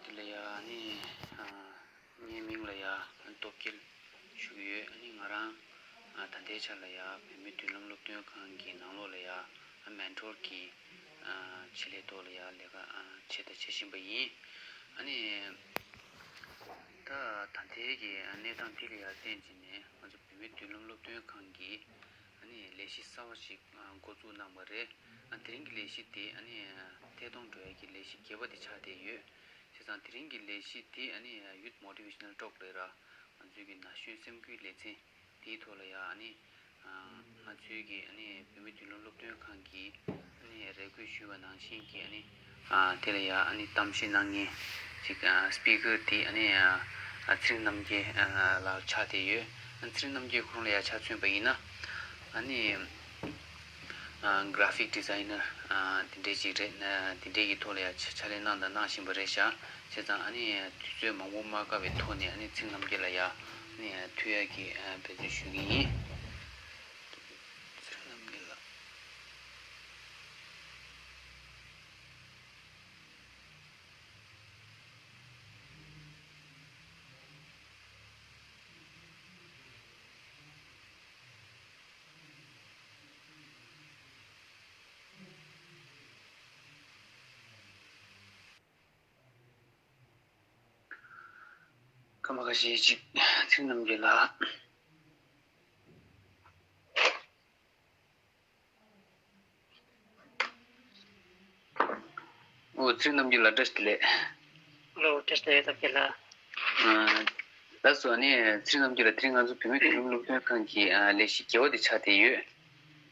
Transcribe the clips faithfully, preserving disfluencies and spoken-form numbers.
དེ་ལ་ཡ་ཨ་ནི་ཨ་ངའི་མིང་ལ་ཡ་སྟོབས་རྒྱལ་ཞུ་གི་ཡོད། ཨ་ནི་ང་རང་ཨ་ད་ལྟའི་ཆ་ལ་ཡ་བོད་མིའི་མདུན་ལམ་སློབ་སྟོན་ཁང་གི་ནང་ལོགས་ལ་ཡ་ཨ་མེན་ཊོར་གྱི་ཨ་ཆེད་ལས་ཐོག་ལ་ཡ་ལས་ཀ་ཨ་བྱས་དང་བྱེད་བཞིན་པ་ཡིན། ཨ་ནི་ད་ད་ལྟའི་གི་གནས་སྟངས་འདི་ལ་ཡ་བརྟེན་བྱས་ནས་ང་ཚོ་བོད་མིའི་མདུན་ལམ་སློབ་སྟོན་ཁང་གིས་ཨ་ནི་ལས་གཞི་གསར་བ་ཞིག་ཨ་འགོ་བཙུགས་གནང་བ་རེད། ཨ་དེ་རིང་གི་ལས་གཞི་དེ་ཨ་ནི་ཐད་གཏོང་འགྲོ་ཡ་གི་ལས་གཞི་བརྒྱད་པ་དེ་ཆགས་བསྡད་ཡོད། བྱས་ཙང་དེ་རིང་གི་ལས་གཞི་དེ་ཨ་ནི་Youth Motivational Talk ལབ་ར། ང་ཚོའི་གི་ན་གཞོན་སེམས་འགུལ་ལེ་ཚན་དེའི་ཐོག་ལ་ཡ་ཨ་ནི་ང་ཚོའི་གི་ཨ་ནི་བོད་མིའི་མདུན་ལམ་སློབ་སྟོན་ཁང་གིས་ཨ་ནི་རེ་སྐུལ་ཞུས་པ་ནང་བཞིན་གྱི་ཨ་ནི་དེ་ལ་ཡ་ཨ་ནི་གཏམ་བཤད་གནང་མཁན་ཅིག་སྤི་ཀར་དེ་ཨ་ནི་ཚེ་རིང་རྣམ་རྒྱལ་ལགས་ཆགས་བསྡད་ཡོད། ཨ་ཚེ་རིང་རྣམ་རྒྱལ་ཁོང་ལ་ཡ་ཆ་མཚོན་པ་ཡིན་ན་ཨ་ནི། ཨ་གྷ་ར་ཕིག་ཌི་ཛའི་ནར་ཨ་དེ་འདྲས་ཅིག་རེད། ཨ་དེ་འདྲས་ཀྱི་ཐོག་ལ་ཡ་ཕྱག་ཕྱག་ལས་གནང་དང་གནང་བཞིན་པ་རེད་ཤག་བྱས་ཙང་ཨ་ནི་དུས་ཚོད་མང་པོ་མ་བཀག་པའི་ཐོག་ནས་ཨ་ནི་ཚེ་རིང་རྣམ་རྒྱལ་ལ་ཡ་ཨ་ནི་ཐུག་ཡ་གི་ཨ་འབད་བརྩོན་ཞུ་གི་ཡིན། ཚེ་རིང་རྣམ་རྒྱལ་ལགས། སྐར་མ་ཁ་ཤས་ཅིག་ཚེ་རིང་རྣམ་རྒྱལ་ལགས། ཨོ་ཚེ་རིང་རྣམ་རྒྱལ་ལགས་བཀྲ་ཤིས་བདེ་ལེགས། ཨོ་བཀྲ་ཤིས་བདེ་ལེགས་སྟོབས་རྒྱལ་ལགས། ཨ་ལགས་སོ། ཨ་ནི་ཚེ་རིང་རྣམ་རྒྱལ་ལགས་དེ་རིང་ང་ཚོ་བོད་མིའི་མདུན་ལམ་སློབ་སྟོན་ཁང་གི་ཨ་ལས་གཞི་བརྒྱད་པ་དེ་ཆགས་བསྡད་ཡོད།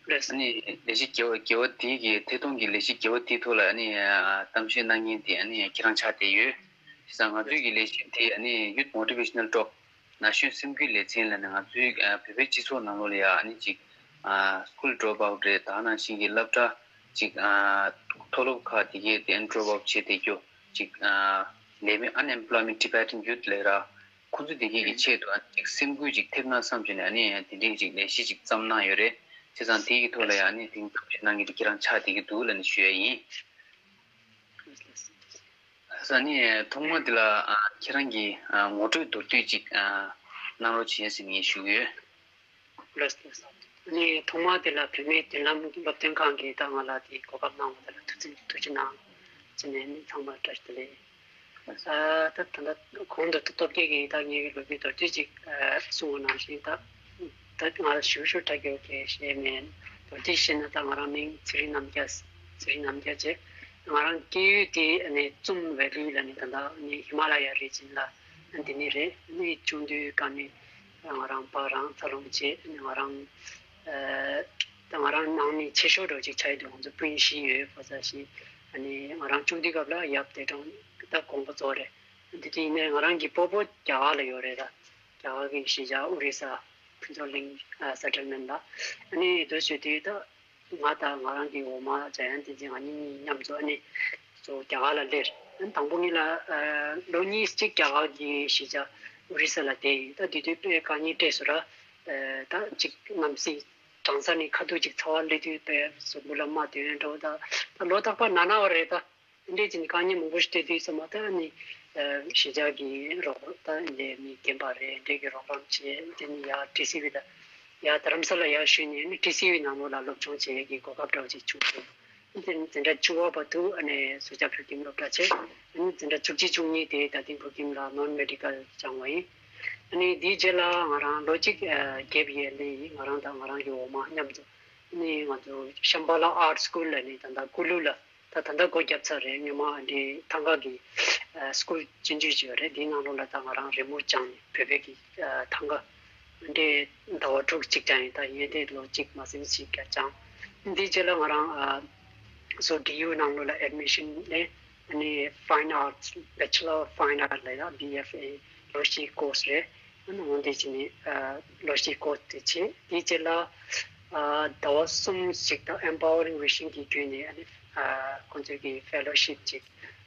ལགས་སོ། ཨ་ནི་ལས་གཞི་བརྒྱད་པ་བརྒྱད་པ་དེ་གི་ཐད་གཏོང་གི་ལས་གཞི་བརྒྱད་པ་དེའི་ཐོག་ལ་ཨ་ནི་ཨ་གཏམ་བཤད་གནང་མཁན་དེ་ཨ་ནི་ཁྱེད་རང་ཆགས་བསྡད་ཡོད། བྱས་ཙང་ང་ཚོའི་གི་ལས་གཞི་དེ་ཨ་ནི་Youth Motivational Talk ན་གཞོན་སེམས་འགུལ་ལེ་ཚན་ལབ་ནས་ང་ཚོའི་ཨ་བོད་པའི་སྤྱི་ཚོགས་ནང་ལོགས་ལ་ཡ་ཨ་ནི་ཅིག་ཨ་སྐུལ་ཌོབ་ཨའུཊ་རེད། ད་ནང་བཞིན་གྱི་སློབ་གྲྭ་ཅིག་ཨ་མཐོ་སློབ་ཁག་དེ་གའི་དེ་ཌོབ་ཨའུཊ་བྱས་བསྡད་རྒྱུ་ཅིག་ཨ་ལས་མེད་Unemployment Tibetan Youth ལབ་ར། ཁོང་ཚོ་དེ་གའི་གི་ཆེད་དུ་ཨ་ནི་ཅིག་སེམས་འགུལ་ཅིག་ཐེབས་ན་བསམ་བྱས་ནས་ཨ་ནི་དེ་འདྲའི་ཅིག་ལས་གཞི་ཅིག་བརྩམས་གནང་ཡོད་རེད། བྱས་ཙང་དེ་གི་ཐོག་ལ་ཡ་ཨ་ནི་དེང་གི་གནང་གི་དེ་ཁྱེད་རང་ཆགས་བསྡད་ཀྱི་འདུག་ལབ་ནས་ཞུ་ཡ་ཡིན། ས་ནི་ཐོག་མ་དེ་ལ་ཨ་ཁྱེད་རང་གིས་ཨ་ངོ་སྤྲོད་མདོར་བསྡུས་ཅིག་ཨ་གནང་རོགས་བྱས་ཟེར་ངས་ཞུ་གི་ཡོད། ལགས་སོ། ལགས་སོ། ཨ་ནི་ཐོག་མ་དེ་ལ་བོད་མིའི་མདུན་ལམ་སློབ་སྟོན་ཁང་གིས་ད་ང་ལ་དེའི་གོ་སྐབས་གནང་བ་དེ་ལ་ཐུགས་ཆེ་ཐུགས་རྗེ་གནང་། བྱས་ནས་ཨ་ནི་ཚང་མར་བཀྲ་ཤིས་བདེ་ལེགས། ཨ་ད་ད་ལྟ་གོང་དུ་སྟོབས་རྒྱལ་གྱིས་ད་ངའི་ལོ་རྒྱུས་མདོར་བསྡུས་ཅིག་ཨ་གསུངས་པ་ནང་བཞིན་ད་ད་ང་ཞུ་ཞུ་ད་གི་ཨོ་ཁེ་ཞེས་མིན། མདོར་བསྡུས་བཤད་ན་ད་ང་རང་མིང་ཚེ་རིང་རྣམ་རྒྱལ། ཚེ་རིང་རྣམ་རྒྱལ་བྱས། ང་རང་སྐྱེས་ཡུལ་དེ་ཨ་ནི་ཙུམ་ཝེ་ལི་ལ་ནི་ད་ལྟ་ཨ་ནི་ཧི་མ་ལ་ཡ་རི་ཇན་ལ་འདི་ནི་རེད། ཨ་ནི་ཆུང་དུས་ཀ་ནི་ང་རང་པ་རང་འཚར་ལོངས་བྱས། ཨ་ནི་ང་རང་ཨ་ད་ང་རང་ནང་མི་ཆེ་ཤོས་འདྲ་བོ་ཅིག་ཆགས་ཡོད་འདུག་ང་ཚོ་སྤུན་བཞི་ཡོད་ཕོ་གསར་བཞི། ཨ་ནི་ང་རང་ཆུང་དུས་སྐབས་ལ་ཡབ་དེ་གྲོངས་ད་དགོངས་པ་རྫོགས་རེད། འདི་དུས་ཡིན་ནའི་ང་རང་གི་སྤོ་བོ་རྒྱ་གར་ལ་ཡོད་རེད། ད་རྒྱ་གར་གྱི་གཞིས་ཆགས་ཨོ་རི་ས་ཕུན་ཚོགས་གླིང་ཨ་སེ་ཊལ་མེན་ཊི་ལ་ཨ་ནི་འདུག་བྱེད་དུས་ད་ང་དང་ང་རང་གི་འོག་མ་འཇམ་དབྱངས་བསྟན་འཛིན་ང་གཉིས་གཉིས་མཉམ་དུ་ཨ་ནི་ཚུར་རྒྱ་གར་ལ་སླེབས། ཨ་ནི་དང་པོ་ངེད་ལ་ཨ་ལོ་གཉིས་གཅིག་རྒྱ་གར་གྱི་གཞིས་ཆགས་ཨོ་རི་ས་ལ་བསྡད་ཡིན། ད་དེ་དུས་དཔེ་དཀའ་ངལ་འཕྲད་སོང་ར། ཨ་ད་གཅིག་གནམ་གཤིས་གྲང་ས་ནས་ཁ་ཐུག་ཅིག་ཚ་བ་སླེབས་དུས་དཔེ་གཟུགས་པོ་ལ་རྨ་ཐོན་འགྲོ། ད་ད་ལོ་རྟག་པར་ན་ན་བ་རེད་ད། འདྲས་ཀྱི་དཀའ་ངལ་མང་པོ་ཞིག་འཕྲད་དུས་ཙམ་པ་ད་ནི་གཞིས་ཆགས་ཀྱི་རོགས་ད་འདྲས་མི་རྒན་པ་རེད་འདྲས་ཀྱི་རོགས་རམ་བྱས། དེ་ནི་ཡར་ཊི་སི་ཝི་ད་ཡར་རྡ་རམ་ས་ལ་ཡར་བཞུད་ནས་ནི་ཊི་སི་ཝི་ནང་ལོགས་ལ་སློབ་སྦྱོང་བྱེད་ཡས་ཀྱི་གོ་སྐབས་འདྲ་བོ་ཅིག་བྱུང་སོང་། དེ་ནི་འཛིན་གྲྭ་བཅུ་པ་བར་དུ་ཨ་ནི་སུ་ཇཱ་བོད་ཁྱིམ་སློབ་གྲྭ་བྱས། ཨ་ནི་འཛིན་གྲྭ་བཅུ་གཅིག་བཅུ་གཉིས་དེ་ད་ཐེངས་བོད་ཁྱིམ་ལ་ནོན་མེ་ཌི་ཀལ་སྦྱངས་པ་ཡིན། ཨ་ནི་དེའི་རྗེས་ལ་ང་རང་ལོ་གཅིག་གེབ་ཡར་ལེན་ཡིན། ང་རང་དང་ང་རང་གི་འོག་མ་མཉམ་དུ་ཨ་ནི་ང་ཚོ་ཤམ་བྷ་ལ་ཨར་ཊི་སི་ཀུལ་ལ་ནི་ད་ལྟ་ཀུ་ལུ་ལ་ད་ད་ལྟ་སྒོ་བརྒྱབ་ཚར་རེད། སྔོན་མ་འདི་ཐང་ག་གི་ཨ་སི་ཀུལ་སྤྱི་འཇུས་བྱས་ཡོད་རེད། འདིའི་ནང་ལོགས་ལ་ད་ང་རང་རི་མོ་སྦྱངས་ནས་བོད་པའི་གི་ཨ་ཐང་ག་འདི་ཟླ་བ་དྲུག་གཅིག་སྦྱངས་ཡིན། ད་ཡན་དེ་ལོ་གཅིག་མ་ཟིན་ཞིག་ཀྱང་སྦྱངས། འདིའི་རྗེས་ལ་ང་རང་ཨ་སོ་ཌི་ཡུ་ནང་ལོགས་ལ་ཨེཌ་མི་ཤན་ལེན། ཨ་ནི་ཕའིན་ཨར་ཊི་སི་བེ་ཅི་ལར་ཕའིན་ཨར་ཊི་སི་ལ་ཡ་བི་ཨེཕ་ཨེ་ལོ་གཅིག་ཀོར་སི་རེད། ཨ་ནི་འོན་ཏེ་ཅི་ནི་ཨ་ལོ་གཅིག་ཀོར་སི་དེ་བྱས། དེའི་རྗེས་ལ་ཨ་ཟླ་བ་གསུམ་ཞིག་དང་Empowering Vision གི་བརྒྱུད་ནས་ཨ་ནི་ཨ་ཁོང་ཚོའི་གི་ཕེ་ལོ་ཤིབ་ཅིག་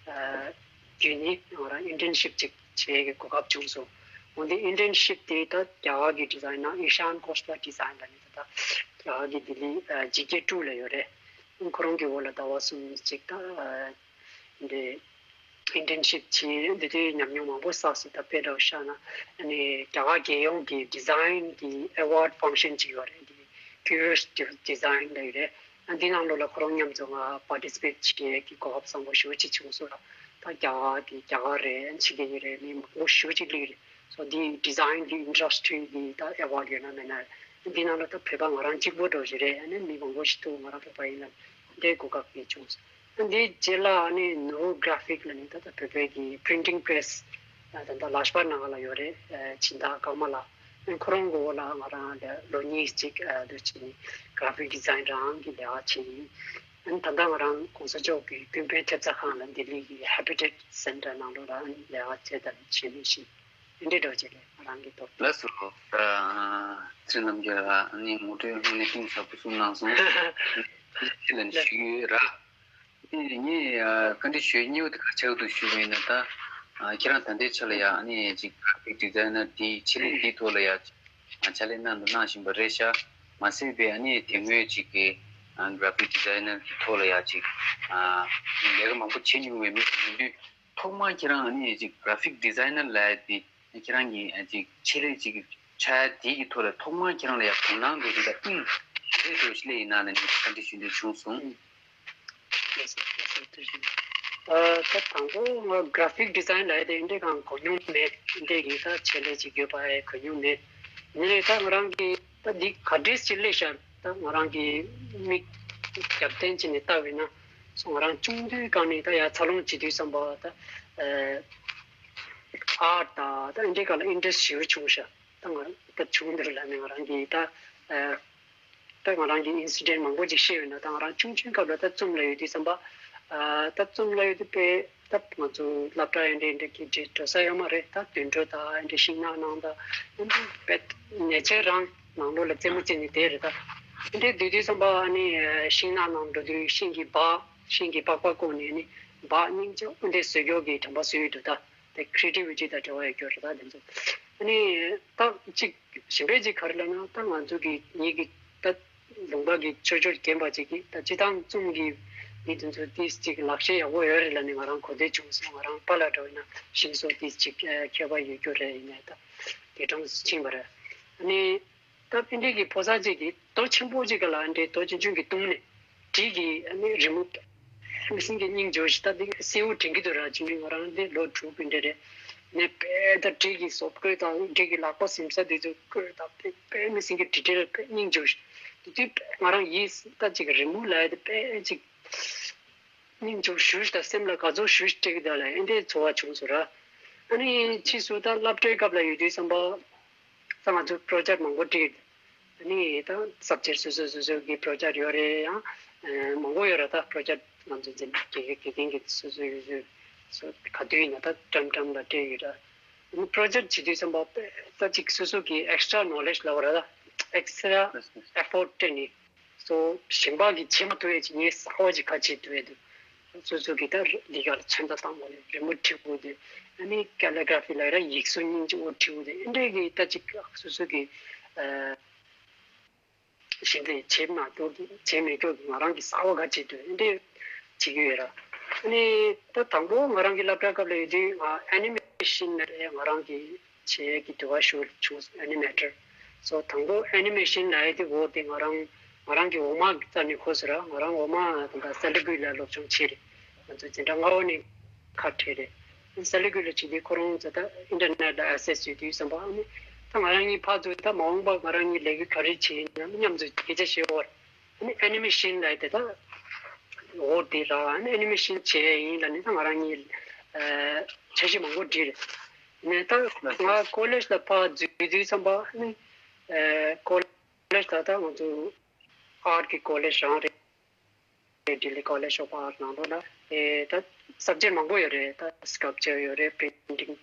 ཨ་བརྒྱུད་ནས་ང་རང་ཨིན་ཊརན་ཤིབ་ཅིག་བྱེད་ཡས་ཀྱི་གོ་སྐབས་བྱུང་སོང་། འོན་ཏེ་ཨིན་ཊརན་ཤིབ་དེ་ད་རྒྱ་གར་གི་ཌི་ཛའིན་ནར་ཨི་ཤཱན་ཀོ་ཤ་ལ་ཌི་ཛའིན་ལ་ནི་ད་ལྟ་རྒྱ་གར་གི་ལྡི་ལི་ཨ་ཇི་ཀེ་ཊུ་ལ་ཡོད་རེད། ཁོ་རང་གི་འོག་ལ་ཟླ་བ་གསུམ་ཅིག་ད་ཨ་འདི་ ཨིན་ཊརན་ཤིབ་བྱས། འདི་དུས་ཉམས་མྱོང་མང་པོ་བསགས་སོང་། ད་དཔེ་འདྲ་བོ་བཞག་ན་ཨ་ནི་རྒྱ་གར་རྒྱལ་ཡོངས་ཀྱི་ཌི་ཛའིན་གྱི་ཨེ་ཝཱཌ་ཕང་ཤན་ཅིག་ཡོད་རེད། འདི་ཀུ་རི་ཡོ་སི་ཊི་ཌི་ཛའིན་ལབ་ཡོད་རེད། ཨ་འདི་ནང་ལོགས་ལ་ཁོ་རང་མཉམ་དུ་ང་པར་ཊི་སི་པེཊ་བྱེད་ཀྱི་གོ་སྐབས་བཟང་པོ་ཞེ་པོ་ཅིག་བྱུང་སོང་ལ། ད་རྒྱ་གར་གྱི་རྒྱ་གར་རེད། ཕྱི་རྒྱལ་ཡིན་རེད། མི་མང་པོ་ཞེ་པོ་ཅིག་སླེབས་རེད། སོ་འདི་ཌི་ཛའིན་གྱི་ཨིན་ཌ་སི་ཊི་རི་གྱི་ད་ཨེ་ཝཱཌ་ཡོད་ན་མེད་ན། འདི་ནང་ལ་ད་བོད་པ་ང་རང་གཅིག་པོ་འགྲོ་བཞིན་རེད། ཨ་ནི་མི་མང་པོ་ཞིག་འདུག་ང་རང་བོད་པ་ཡིན་ལ་འདིའི་གོ་སྐབས་དེ་བྱུང་སོང་། ཨ་འདིའི་རྗེས་ལ་ཨ་ནི་ནོ་བོ་གྷ་ར་ཕིག་ལབ་ནས་ད་ལྟ་བོད་པའི་གི་པི་རིན་ཊིང་པི་རེ་སི་ད་ལྟ་ལག་པ་ནང་ལ་ཡོད་རེད། ཨ་སྦྱིན་བདག་ཀརྨ་ལགས། ཨ་ཁོ་རང་གི་འོག་ལ་ང་རང་ལ་ལོ་གཉིས་ཅིག་ཨ་འདུག་བྱས་ནས་གྷ་ར་ཕིག་ཌི་ཛའིན་རང་གི་ལས་ཀ་བྱས་ཡིན། ཨ་ནི་ད་ལྟ་ང་རང་གོང་ས་མཆོག་གི་ཀུན་ཕན་ཐེབས་རྩ་ཁང་ལ་ལྡི་ལི་གི་ཧེ་བི་ཊེཊ་སེན་ཊར་ནང་ལོགས་ལ་ཨ་ནི་ལས་ཀ་བྱས་དང་བྱེད་བཞིན། དེ་འདྲའི་འདྲ་བྱས་ནས་ང་རང་གི་ཐོག་ལགས་སོ། ཨ་ཚེ་རིང་རྣམ་རྒྱལ་ལགས། ཨ་ནི་ངོ་སྤྲོད་དངོས་གནས་གཏིང་ཟབ་པོ་གསུངས་གནང་སོང་། ཁྱེད་ལ་ནི་ཞུ་གི་ཡོད་ར། ཨ་ནི་ངས་ཨ་བཀའ་འདྲི་ཞུ་ཡ་གཉིས་པ་དེ་ག་ཆགས་འདུག་ཞུ་བ་ཡིན་ན། ད་ཨ་ཁྱེད་རང་ད་ལྟའི་ཆ་ལ་ཡ་ཨ་ནི་ཅིག་གྷ་ར་ཕིག་ཌི་ཛའིན་ནར་དེའི་ཆེད་ལས་འདིའི་ཐོག་ལ་ཡ་ཅིག་ཨ་ཕྱག་ལས་གནང་དང་གནང་བཞིན་པ་རེད་ཤག་མ་ཟད་པའི་ཨ་ནི་དེ་སྔོན་ཅིག་གི་ཨ་གྷ་ར་ཕིག་ཌི་ཛའིན་ནར་གྱི་ཐོག་ལ་ཡ་ཅིག་ཨ་ལས་ཀ་མང་པོ་བྱེད་མྱོང་བའི་མི་ཞིག་ཡིན་དུས། ཐོག་མར་ཁྱེད་རང་ཨ་ནི་ཅིག་གྷ་ར་ཕིག་ཌི་ཛའིན་ནར་ལབ་ཡ་དེ་ཁྱེད་རང་གི་ཨ་ཅིག་ཆེད་ལས་ཅིག་ཆགས་ཡ་དེ་གི་ཐོག་ལ་ཐོག་མར་ཁྱེད་རང་ལ་ཡ་དོ་སྣང་འགྲོ་རྒྱུ་དང་དབྱིངས་ཞེ་དྲག་འགྲོ་ཞིག་སླེབས་ཡིན་ན་ལབ་ནས་བཀའ་འདྲི་ཞུ་འདོད་བྱུང་སོང་། ལགས་སོ། ལགས་སོ། ཐུགས་རྗེ་ཆེ། ཨ་ད་དང་པོ་ང་གྷ་ར་ཕིག་ཌི་ཛའིན་ལབ་ཡ་དེ་འདི་གང་གོ་མྱོང་མེད། འདི་གི་ད་ཆེད་ལས་ཅིག་ཡོད་པ་ཡ་གོ་མྱོང་མེད། ཡིན་ནའི་ད་ང་རང་གི་ད་འདི་ག་འདྲས་ཅིག་སླེབས་ཤག་ད་ང་རང་གི་མིག་རྒྱབ་རྟེན་བྱས་ནས་བལྟས་པ་ཡིན་ན། སོ་ང་རང་ཆུང་དུས་སྒང་ནས་ད་ཡར་འཚར་ལོངས་བྱེད་དུས་ཙམ་པ་ད་ཨ་ཨརཊ་དང་ད་འདི་ག་ལ་ཨིན་ཊི་རེ་སི་ཊི་ཞེ་པོ་བྱུང་ཤག་ད་ང་ད་ཆུང་དུས་ལ་ནས་ང་རང་གི་ད་ཨ་ད་ང་རང་གི་ཨིན་སི་ཌེན་ཊི་མང་པོ་ཅིག་ཤེས་ཡོད་ན། ད་ང་རང་ཆུང་ཆུང་སྐབས་ལ་ད་ཙུམ་ལ་ཡོད་དུས་ཙམ་པ་ཨ་ད་ཙུམ་ལ་ཡོད་དུས་དཔེ་ད་ང་ཚོ་སློབ་གྲྭ་ཡོད་འདྲ་འདྲ་གི་འདྲ་འགྲོ་ས་ཡོད་མ་རེད། ད་དུད་འགྲོ་དང་འདྲ་ཤིང་ནགས་ནང་དང་འདྲ་དཔེ་ཉེ་ཆར་རང་ནང་ལོགས་ལ་རྩེད་མོ་རྩེ་ནས་བསྡད་རེད། ད་འདྲ་སྡོད་དུས་ཙམ་པ་ཨ་ནི་ཤིང་ནགས་ནང་འགྲོ་དུས་ཤིང་གི་སྦག་ཤིང་གི་པགས་པ་བཀོག་ནས་ཨ་ནི་སྦག་སྙིང་རྗེ་པོ་འདྲ་བཟོ་རྒྱུ་གི་དྲན་པ་གསོས་ཡོད་འདུག་ད་དེ་ཁི་རི་ཨེ་ཊི་ཝི་ཊི་དང་འབྲེལ་བ་ཡོད་རྒྱུ་རེད། ད་དེ་ཚོ་ཨ་ནི་ད་གཅིག་གཞན་པ་གཅིག་ག་རེ་ལབ་ན། ད་ང་ཚོ་གི་ངེད་ཀྱི་ད་ལུང་པ་གི་ཆོས་ཕྱོགས་རྒན་པ་ཅིག་གིས་ད་སྤྱིར་བཏང་ཙུམ་གྱི་མི་དེ་ཚོ་ཏིས་ཅིག་ལག་ཤེས་ཡག་པོ་ཡོད་རེད་ལབ་ནས་ང་རང་གོ་ཐོས་བྱུང་སོང་། ང་རང་པཱ་ལགས་འདྲ་བོ་ཡིན་ན་ཤིང་བཟོ་ཏིས་ཅིག་མཁས་པ་ཡོད་རྒྱུ་རེད། ཡིན་ནའི་ད་དེ་གྲོངས་ཕྱིན་པ་རེད། ཨ་ནི་ད་ཕན་འབྲས་ཀྱི་ཕོ་གསར་ཅིག་གིས་རྡོ་ཆེན་པོ་ཅིག་ག་ལ་འདྲའི་རྡོ་ཆུང་ཆུང་གིས་བརྡུངས་ནས་གྲི་གིས་ཨ་ནི་རི་མོ་མི་སེང་གེ་སྙིང་རྗེ་པོ་ཞིག་ད་འདི་གསལ་བོ་དྲན་གྱི་འདུག་ར། ཅིང་ང་རང་འདི་ལོ་དྲུག་པའི་འདྲ་རེད། ནས་དཔེ་ད་གྲི་གི་གཟབ་གོས་དང་གྲི་གི་ལག་པ་ཟིམ་ས་དེ་ཚོ་གོས་དང་དཔེ་དཔེ་མི་སེང་གེ་གྲི་གྲི་རེད། དཔེ་སྙིང་རྗེ་པོ་ཞིག་དེ་དུས་དཔེ་ང་རང་ཡིད་ད་ཅིག་རི་མོ་ལབ་ཡ་དེ་དཔེ་ཅིག་སྙིང་རྗེ་པོ་ཞེ་པོ་ཞིག་དང་སེམས་ལ་དགའ་ཚོར་ཞེ་པོ་ཞིག་སྤྲད་ཀྱི་འདུག་ལ། ཨེ་འདྲའི་ཚོར་བ་བྱུང་སོང་ར། ཨ་ནི་ཕྱིས་སུ་ད་སློབ་གྲྭའི་སྐབས་ལ་ཡོད་དུས་ཙམ་པ་ད་ང་ཚོ་པྲོ་ཇེཀ་མང་པོ་བསྒྲིགས། ཨ་ནི་ད་སབ་ཇེཀ་སོ་སོ་སོ་སོ་གི་པྲོ་ཇེཀ་ཡོད་རེད། ཡང་ཨ་མང་པོ་ཡོད་རེད། ད་པྲོ་ཇེཀ་ང་ཚོ་འཛིན་དགེ་རྒན་དགེ་རྒན་གྱི་སོ་སོ་ཡོད་ཚོད་སོ་ག་དུས་ཡིན་ན་ད་ཀྲམ་ཀྲམ་ལ་སྤྲད་ཡོད་ར། ཨ་ནི་པྲོ་ཇེཀ་བྱེད་དུས་ཙམ་པ་ད་ཅིག་སོ་སོ་གི་ཨེག་སི་ཊྲ་ནོ་ལེཇ་ལབ་དགོས་རེད། ད་ཨེག་སི་ཊྲ་ཨེ་ཕོརཊ་སྤྲད་ནས་སོ་གཞན་པ་གིས་བྱེད་མ་ཐུབ་ཡ་ཅིག་ངས་གསར་པ་ཅིག་ག་བྱེད་ཐུབ་ཡ་འདུག་སོ་སོ་གི་ད་རི་འདི་ག་ལ་ཚོན་ཁྲ་བཏང་དགོས་རེད། རི་མོ་བྲིས་དགོས་དེ། ཨ་ནི་ཀེ་ལི་གྷ་ར་ཕི་ལབ་ཡ་ར་ཡིག་གཟུགས་སྙིང་རྗེ་པོ་བྲིས་དགོས་དེ། ཨེ་འདྲས་ཀྱི་ད་ཅིག་སོ་སོ་གི་ཨ་གཞན་དེ་བྱེད་མ་ཐུབ་བྱེད་མི་ཐུབ་ང་རང་གི་གསར་པ་ག་བྱེད་འདུག་ཨེ་འདྲས་བྱེད་ཀྱི་ཡོད་ར། ཨ་ནི་ད་དང་པོ་ང་རང་གི་སློབ་གྲྭ་སྐབས་ལ་ཡོད་དུས་ང་ཨེ་ནི་མེ་ཤན་ལབ་ཡ་ང་རང་གི་བྱེད་ཀྱི་འདོད་པ་ཞེ་པོ་བྱུང་སོང་། ཨེ་ནི་མེ་ཊར། སོ་དང་པོ་ཨེ་ནི་མེ་ཤན་ལབ་ཡ་དེ་འོ་དེ་ང་རང་ང་རང་གི་འོག་མ་རྩ་ནས་གོ་སོང་ར། ང་རང་འོག་མ་ད་ལྟ་སེ་ལི་གུ་ལ་སློབ་སྦྱོང་བྱས་རེད། ང་ཚོ་འཛིན་གྲྭ་ལྔ་པ་ནས་ཁ་བྲལ་རེད། སེ་ལི་གུ་ལ་བྱས་དུས་ཁོ་རང་ཚོ་ད་ཨིན་ཊར་ནེཊ་ལ་ཨེག་སེ་སི་ཡོད་དུས་ཙམ་པ། ཨ་ནི་ད་ང་རང་གཉིས་ཕར་ཚུར་ད་མ་འོངས་པ་ང་རང་གཉིས་ལས་ཀ་ག་རེ་བྱེད་ཡིན་ན་མཉམ་དུ་སྐད་ཆ་བཤད་འོ། ཨ་ནི་ཨེ་ནི་མེ་ཤན་ལབ་ཡ་དེ་ད་འོ་དེ་ར། ཨ་ནི་ཨེ་ནི་མེ་ཤན་བྱེད་ཡ་ཡིན་ལབ་ནས་ད་ང་རང་གཉིས་ཨ་འཆར་གཞི་མང་པོ་བསྒྲིགས་རེད། ནས་ད་ང་ཀོ་ལེཇ་ལ་ཕར་འཛུལ་དུས་ཙམ་པ་ཨ་ནི་ཨ་ཀོ་ལེཇ་ད་ལྟ་ང་ཚོ་ཨརཊ་གི་ཀོ་ལེཇ་རང་རེད། ལྡི་ལི་ཀོ་ལེཇ་ཨོཕ་ཨརཊ་ནང་ལོགས་ལ་ཨེ་ད་སབ་ཇེཀ་མང་པོ་ཡོད་རེད། ད་སི་ཀལ་པ་ཅར་ཡོད་རེད། པི་རིན་ཊིང་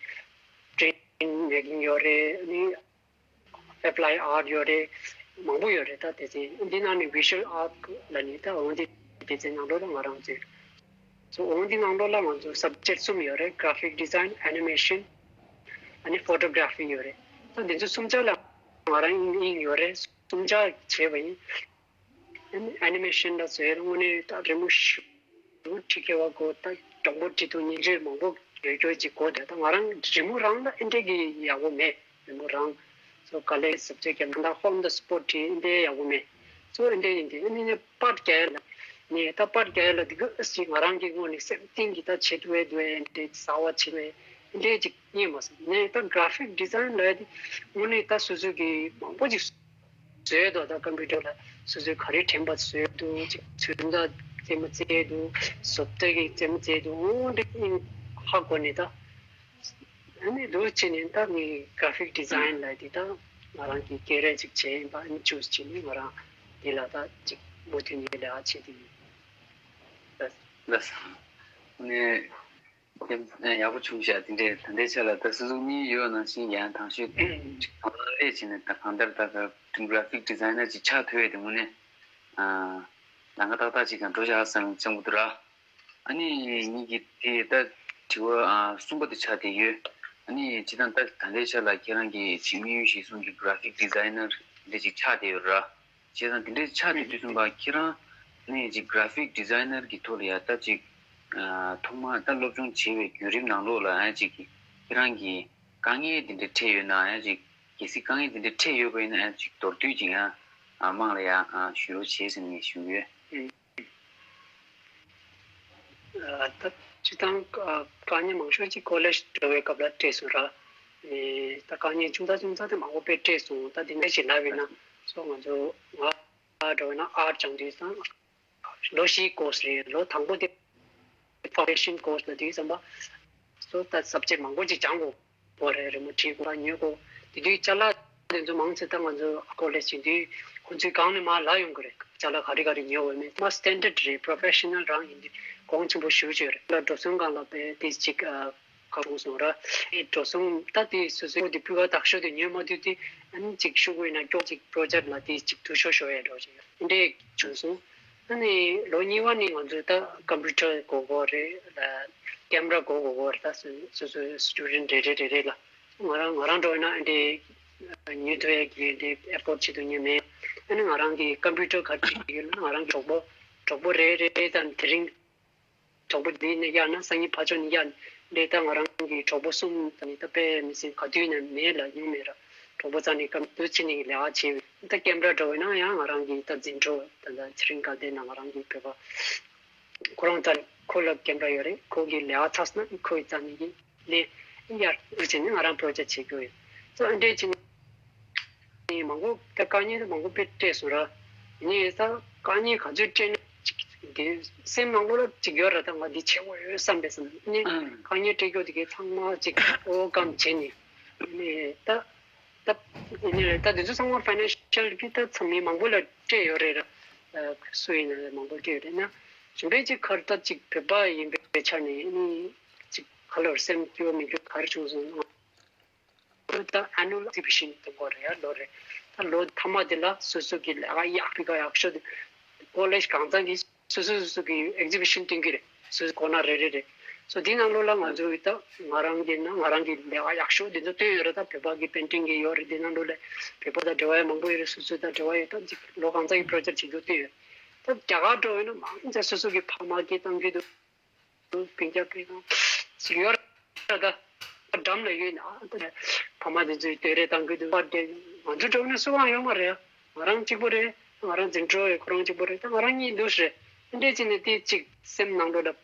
པི་རིན་ཊི་མེ་ཀིང་ཡོད་རེད། ཨ་ནི་ཨེབ་ལའི་ཨརཊ་ཡོད་རེད། མང་པོ་ཡོད་རེད། ད་དེ་ཚེ་འདི་ནང་ནས་བི་ཞུ་ཨལ་ཨརཊ་ལབ་ནས་ད་འོ་འདི་དེ་ཚེ་ནང་ལོགས་ལ་ང་རང་ཚོས་སོ་འོ་འདི་ནང་ལོགས་ལ་ང་ཚོ་སབ་ཇེཀ་གསུམ་ཡོད་རེད། གྷ་ར་ཕིག་ཌི་ཛའིན། ཨེ་ནི་མེ་ཤན། ཨ་ནི་ཕོ་ཊོ་གྷ་ར་ཕི་ཡོད་རེད། ད་འདི་ཚོ་གསུམ་ཆ་ལ་ང་རང་དབྱིངས་ཡོད་རེད། གསུམ་ཆ་བྱས་པ་ཡིན། ཨ་ནི་ཨེ་ནི་མེ་ཤན་ལ་ཟེར་དངོས་གནས་ད་རི་མོ་ཞིབ་ཏུ་བྲི་མཁས་པ་དགོས། ད་ གྲོགས་པོ་བྲིས་འདུག་སྙན་ཞུ་མང་པོ་ཡོད་རྒྱུ་ཅིག་གོ། དེ་ད་ང་རང་རི་མོ་རང་ལ་ཨེ་འདྲས་ཀྱི་ཡག་པོ་མེད། རི་མོ་རང་སོ་ག་ལེ་སབ་ཇེག་གི་ནང་ད་ཧོམ་ད་སི་པོར་ཊི་ཨེ་འདྲས་ཡག་པོ་མེད། སོ་ཨེ་འདྲས་ཡིན་དེ་ཨེ་ནི་ནི་པར་རྒྱག་ཡ་ལ་ནི་ད་པར་རྒྱག་ཡ་ལ་དེ་གི་ཨ་སི་ང་རང་གི་དངོས་ནས་སེམས་གཏིང་གི་ད་བྱེད་ཐུབ་ཡ་འདུག་ཨེ་འདྲས་གསར་བ་བྱེད་ཐུབ་ཡ་ཨེ་འདྲས་ཅིག་རྙེད་མ་སོང་། ནས་ད་གྷ་ར་ཕིག་ཌི་ཛའིན་ལབ་ཡ་དེ་དངོས་གནས་ད་སོ་སོ་གི་མང་པོ་ཅིག་བཟོས་འདུག་ད་ཀམ་པུ་ཊར་ལ་སོ་སོའི་ག་རེ་དྲན་པ་བཟོས་འདུག་ཅིག་ཚོན་མདོག་རྩེད་མོ་རྩེ་འདུག་བཟོ་ལྟ་གི་རྩེད་མོ་རྩེ་འདུག་འོ་འདི་ཧ་གོ་ནས་ད་ཨ་ནི་འདུག་བྱས་ནས་ད་ངས་གྷ་ར་ཕིག་ཌི་ཛའིན་ལབ་དེ་ད་ང་རང་གི་ཀེ་རི་ཡར་ཅིག་བྱས་ཡིན་པ་ཨ་ནི་ཅུ་སི་བྱས་ནས་ང་རང་འདི་ལ་ད་ཅིག་མུ་མཐུད་ནས་ལས་ཀ་བྱེད་དེ་ཡིན། ལགས་སོ། ནས། ཡག་པོ་བྱུང་ཤག་དེ་འདྲའི་ད་ལྟའི་ཆ་ལ་ད་སོ་སོ་གཉིས་ཡོད་ནང་བཞིན་ཡང་དང་ཤོས་གང་ལས་བྱས་ནས་ད་གང་ལྟར་ད་ད་གྷ་ར་ཕིག་ཌི་ཛའིན་ནར་ཅིག་ཆགས་ཐུབ་ཡས་དེ་དངོས་གནས་ལམ་ཁ་ཏག་ཏག་ཅིག་གང་འགྲོ་བཞག་བསམ་བསམ་གི་འདུག་ར། ཨ་ནི་ངེད་ཀྱི་དེ་ད་དྲི་བ་གསུམ་པ་དེ་ཆགས་བསྡད་ཡོད། ཨ་ནི་སྤྱིར་བཏང་ད་ད་ལྟའི་ཆ་ལ་ཁྱེད་རང་གི་ཅིག་དམིགས་ཡུལ་གཞིར་བཟུང་གི་གྷ་ར་ཕིག་ཌི་ཛའིན་ནར་འདི་ཅིག་ཆགས་བསྡད་ཡོད་ར། བྱས་ཙང་དེ་འདྲའི་ཆགས་བསྡད་དུས་ཙམ་པ་ཁྱེད་རང་ནས་ཅིག་གྷ་ར་ཕིག་ཌི་ཛའིན་ནར་གྱི་ཐོག་ལ་ཡ་ད་ཅིག་ཐོག་མ་ད་སློབ་སྦྱོང་བྱེད་པའི་བརྒྱུད་རིམ་ནང་ལོགས་ལ་ཡང་ཅིག་ཁྱེད་རང་གི་དཀའ་ངལ་དེ་འདྲ་འཕྲད་ཡོད་ན་ཡང་ཅིག་གལ་སྲིད་དཀའ་ངལ་དེ་འདྲ་འཕྲད་ཡོད་པ་ཡིན་ན་ཡང་ཅིག་མདོར་བསྡུས་ཅིག་ཡང་དམངས་ལ་ཡང་ཞུ་རོགས་བྱེད་ཟེར་ནས་ཞུ་གི་ཡོད། ད་སྤྱིར་བཏང་དཀའ་ངལ་མང་ཤོས་ཅིག་ཀོ་ལེཇ་འགྲོ་བའི་སྐབས་ལ་འཕྲད་སོང་ར། ད་དཀའ་ངལ་ཆུང་ཙག་ཆུང་ཙག་དེ་མང་པོ་དཔེ་འཕྲད་སོང་། ད་དེ་འདྲ་ཞིག་ལབ་ཡིན་ན་སོ་ང་ཚོ་ང་འགྲོ་བས་ན་ཨར་སྦྱང་དུས་སང་ལོ་བཞིའི་ཀོར་སི་རེད། ལོ་དང་པོ་དེ་ཕའུ་ཌེ་ཤན་ཀོར་སི་ལ་དུས་ཙམ་པ་སོ་ད་སབ་ཇེག་མང་པོ་ཅིག་སྦྱང་དགོས། པོ་རེད། རི་མོ་བྲིས་དགོས་པ་ཉོ་དགོས། དེ་དུས་ཅ་ལག་དེ་ཚོ་མང་ཆེ་ད་ང་ཚོ་ཀོ་ལེཇ་ཕྱིན་དུས་ཁོང་ཚོའི་སྒང་ནས་མར་ལབ་ཡོང་གི་རེད། ཅ་ལག་ག་རེ་ག་རེ་ཉོ་དགོས་མེད་མ་སི་ཊན་ཌར་ཌི་རེད། པོ་རོ་ཕེ་ཤི་ནལ་རང་ཡིན་དུས་གོང་ཆེན་པོ་ཞེ་པོ་ཅིག་རེད། ལ་འགྲོ་སོང་སྒང་ལ་བས་དེ་ཅིག་ཨ་ག་རུ་སོང་ར་ཨེ་འགྲོ་སོང་ད་དེ་སོ་སོའི་དེ་སྤུས་ཀ་དག་ཤོས་དེ་ཉོས་མ་ཐུབ་དུས་ཨ་ནི་ཅིག་ཤུ་གུ་ཡིན་ན་སྐྱོ་ཅིག་པོ་རོ་ཇེག་ལ་དེ་ཅིག་དུ་ཤོ་ཤོ་ཡ་འགྲོ་ཅིག་ཡོད་འདྲས་བྱུང་སོང་། ཨ་ནི་ལོ་གཉིས་པ་ནས་ང་ཚོས་ད་ཀམ་པུ་ཊར་དགོས་དགོས་རེད་ལ་ཀེམ་ར་དགོས་དགོས་རེད། ད་སོ་སོ་སོའི་སི་ཊུ་ཌེན་ཊི་རེ་རེ་རེ་རེ་ལ་ང་རང་ང་རང་འགྲོ་ཡིན་ན་ཨ་འདྲས་ཉོ་ཐུབ་ཡ་གི་འདྲས་ཨེ་ཕོར་ཌི་བྱེད་ཐུབ་མཁན་མེད། ཨ་ནི་ང་རང་གི་ཀམ་པུ་ཊར་ག་རེ་བྱེད་ཀྱི་ཡོད་ལ་ང་རང་གི་གྲོགས་པོ་གྲོགས་པོ་རེ་རེ་དང་དེ་རིང་གྲོགས་པོ་འདི་ནས་གཡར་ན་སང་ཉིན་ཕར་ཕྱོགས་ནས་གཡར་ནས་ད་ང་རང་གི་གྲོགས་པོ་གསུམ་ད་ནི་ད་དཔེ་མི་སྲིད་ག་དུས་ནས་མེད་ལ་ཡོང་མེད་ར། གྲོགས་པོ་རྩ་ནས་ཀམ་དུ་ཕྱིན་ནས་ལས་ཀ་བྱེད་ད་ཀེམ་ར་འགྲོ་བས་ན་ཡང་ང་རང་གི་ད་འཛིན་གྲོགས་ད་ད་ཚེ་རིང་དགའ་ལྡན་ན་ང་རང་གི་བོད་པ་ཁོ་རང་རྩ་ནས་ཁོ་ལ་ཀེམ་ར་ཡོད་རེད། ཁོ་གི་ལས་ཀ་ཚར་སོང་ན་ཁོའི་རྩ་ནས་ཀྱི་ལས་གཡར་འདུག་བྱས་ནས་ང་རང་པོ་རོ་ཇེག་བྱེད་དགོས་ཡོད། ཙང་ཨ་འདྲས་བྱས་ནས། ནས་མང་པོ་ད་དཀའ་ངལ་མང་པོ་དཔེ་འཕྲད་སོང་ར། ཡིན་ནའི་ད་དཀའ་ངལ་ག་ཚོད་འཕྲད་ན་ཅིག་དེ་སེམས་ནང་ལོགས་ལ་ཅིག་ཡོད་ར། ད་ང་འདི་བྱེད་དགོས་ཡོད་བསམ་པའི་བསམ་ནས་དཀའ་ངལ་འཕྲད་རྒྱུ་དེ་གའི་ཚང་མ་ཅིག་ཨོ་ཝར་ཀམ་བྱས་ནས་ནས་ད་ད་ཡིན་ནའི་ད་དེ་ཚོ་ཚང་མ་ཕའི་ནན་ཤལ་གི་ད་ཚང་མས་མང་པོ་ལ་སྤྲད་ཡོད་རེད་ར། སུ་ཡིན་ན་མང་པོ་སྤྲད་ཡོད་རེད་ན་གཞན་པའི་ཅིག་ཁར་ད་ཅིག་བོད་པ་ཡིན་པའི་ཆ་ནས་ནི་ཅིག་ག་ལོར་སེམས་སྐྱོ་མི་སྐྱོ་ག་རེ་བྱུང་སོང་། ད་ཨེ་ནུ་ཨལ་ཨེག་ཟི་བི་ཤན་སྟོན་དགོས་རེད་ཡ་ལོ་རེ། ད་ལོ་མཐའ་མ་དེ་ལ་སོ་སོ་གི་ལས་ཀ་ཡག་པའི་ཀ་ཡག་ཤོས་དེ་ཀོ་ལེཇ་གང་ཚང་གིས་སོ་སོ་སོ་སོ་གི་ཨེག་ཟི་བི་ཤན་སྟོན་གི་རེད། སོ་སོ་གོ་ན་རེ་རེ་རེ། སོ་དེ་ནང་ལོགས་ལ་ང་ཚོ་གི་ད་ང་རང་གི་ན་ང་རང་གི་ལས་ཀ་ཡག་ཤོས་དེ་ཚོ་སྟོན་ཡོད་རེད། ད་བོད་པ་གི་པེན་ཊིང་གི་ཡོད་རེད། དེ་ནང་ལོགས་ལ་བོད་པ་དང་འབྲེལ་བ་ཡང་མང་པོ་ཡོད་རེད། སོ་སོ་དང་འབྲེལ་བ་ཡོད། ད་ཅིག་ལོ་གང་ཚང་གི་པོ་རོ་ཇེག་ཅིག་ཚོ་སྟོན་ཡོད། ད་རྒྱ་གར་འགྲོ་ཡོད་ན་མང་ཆེ་སོ་སོ་གི་ཕ་མ་སྐད་བཏང་གི་འདུག་སྤུན་ཀྱག་སྤུན་ཀྱག་ཅིག་ཡོད་རེད་ད། འགྲམ་ལ་ཡོད་ན་ཨ་ད་ཕ་མ་དེ་ཚོས་སྟོན་རེ་བཏང་གི་འདུག་པ། དེ་ང་ཚོ་འགྲོ་ན་སུ་གང་ཡོད་མ་རེད། ང་རང་གཅིག་པོ་རེད། ང་རང་འཛིན་གྲོགས་ཡོད། ཁོ་རང་གཅིག་པོ་རེད། ད་ང་རང་གཉིས་འདུག་རེད། ཨ་འདྲས་བྱས་ནས་དེ་གཅིག་སེམས་ནང་ལོགས་ལ་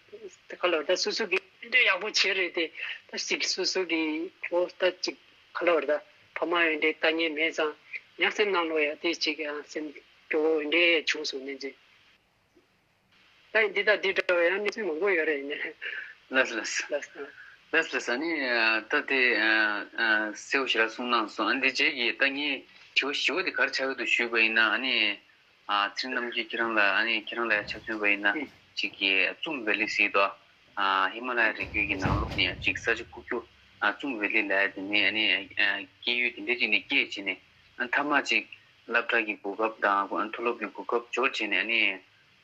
དེ་ག་ལ་ད་སོ་སོ་གི་ཨ་འདྲས་ཡག་པོ་བྱས་རེད་དེ། ད་གཅིག་སོ་སོ་གི་ཁོ་ད་གཅིག་ག་ལ་བར་ད་ཕ་མ་ཡོད་འདྲས་ལྟ་མཁན་མེད་ཙང་ཡང་སེམས་ནང་ལོགས་ཡ་དེ་གཅིག་ཡང་སེམས་སྐྱོ་བོ་འདྲས་བྱུང་སོང་ནས་འཛིན། ད་འདི་དང་འདི་འདྲ་བའི་ཡང་གནས་ཚུལ་མང་པོ་ཡོད་རེད་ཡིན་ནའི། ལགས་སོ་ལགས་སོ། ལགས་སོ། ལགས་སོ་ལགས་སོ། ཨ་ནི་ད་དེ་གསལ་པོ་ཞེ་དྲག་གསུངས་གནང་སོང་། ཨ་ནི་དེ་རྗེས་ཀྱི་ད་ངས་དྲི་བ་ཞི་བ་དེ་ག་རེ་ཆགས་ཀྱི་འདུག་ཞུས་པ་ཡིན་ན། ཨ་ནི་ཚེ་རིང་རྣམ་རྒྱལ་ཁྱེད་རང་ལ་ཨ་ནི་ཁྱེད་རང་ལ་ཡང་ཆ་མཚོན་པ་ཡིན་ན་ཅིག་གི་ཙུམ་ཝེ་ལི་ཟེར་དོ། ཧི་མ་ལ་ཡ་རི་རྒྱུད་ཀྱི་ནང་ལོགས་ནས་ཅིག་ས་ཆ་ཁུག་ཀྱོག་ཙུམ་ཝེ་ལི་ལབ་ཡ་དེ་ནས་ཨ་ནི་སྐྱེས་ཡུལ་དེ་འདྲ་ཅིག་ནས་སྐྱེས་བྱས་ནས་ཨ་མཐའ་མ་ཅིག་སློབ་གྲྭ་གི་གོ་སྐབས་དང་མཐོ་སློབ་ཀྱི་གོ་སྐབས་འབྱོར་བྱས་ནས་ཨ་ནི།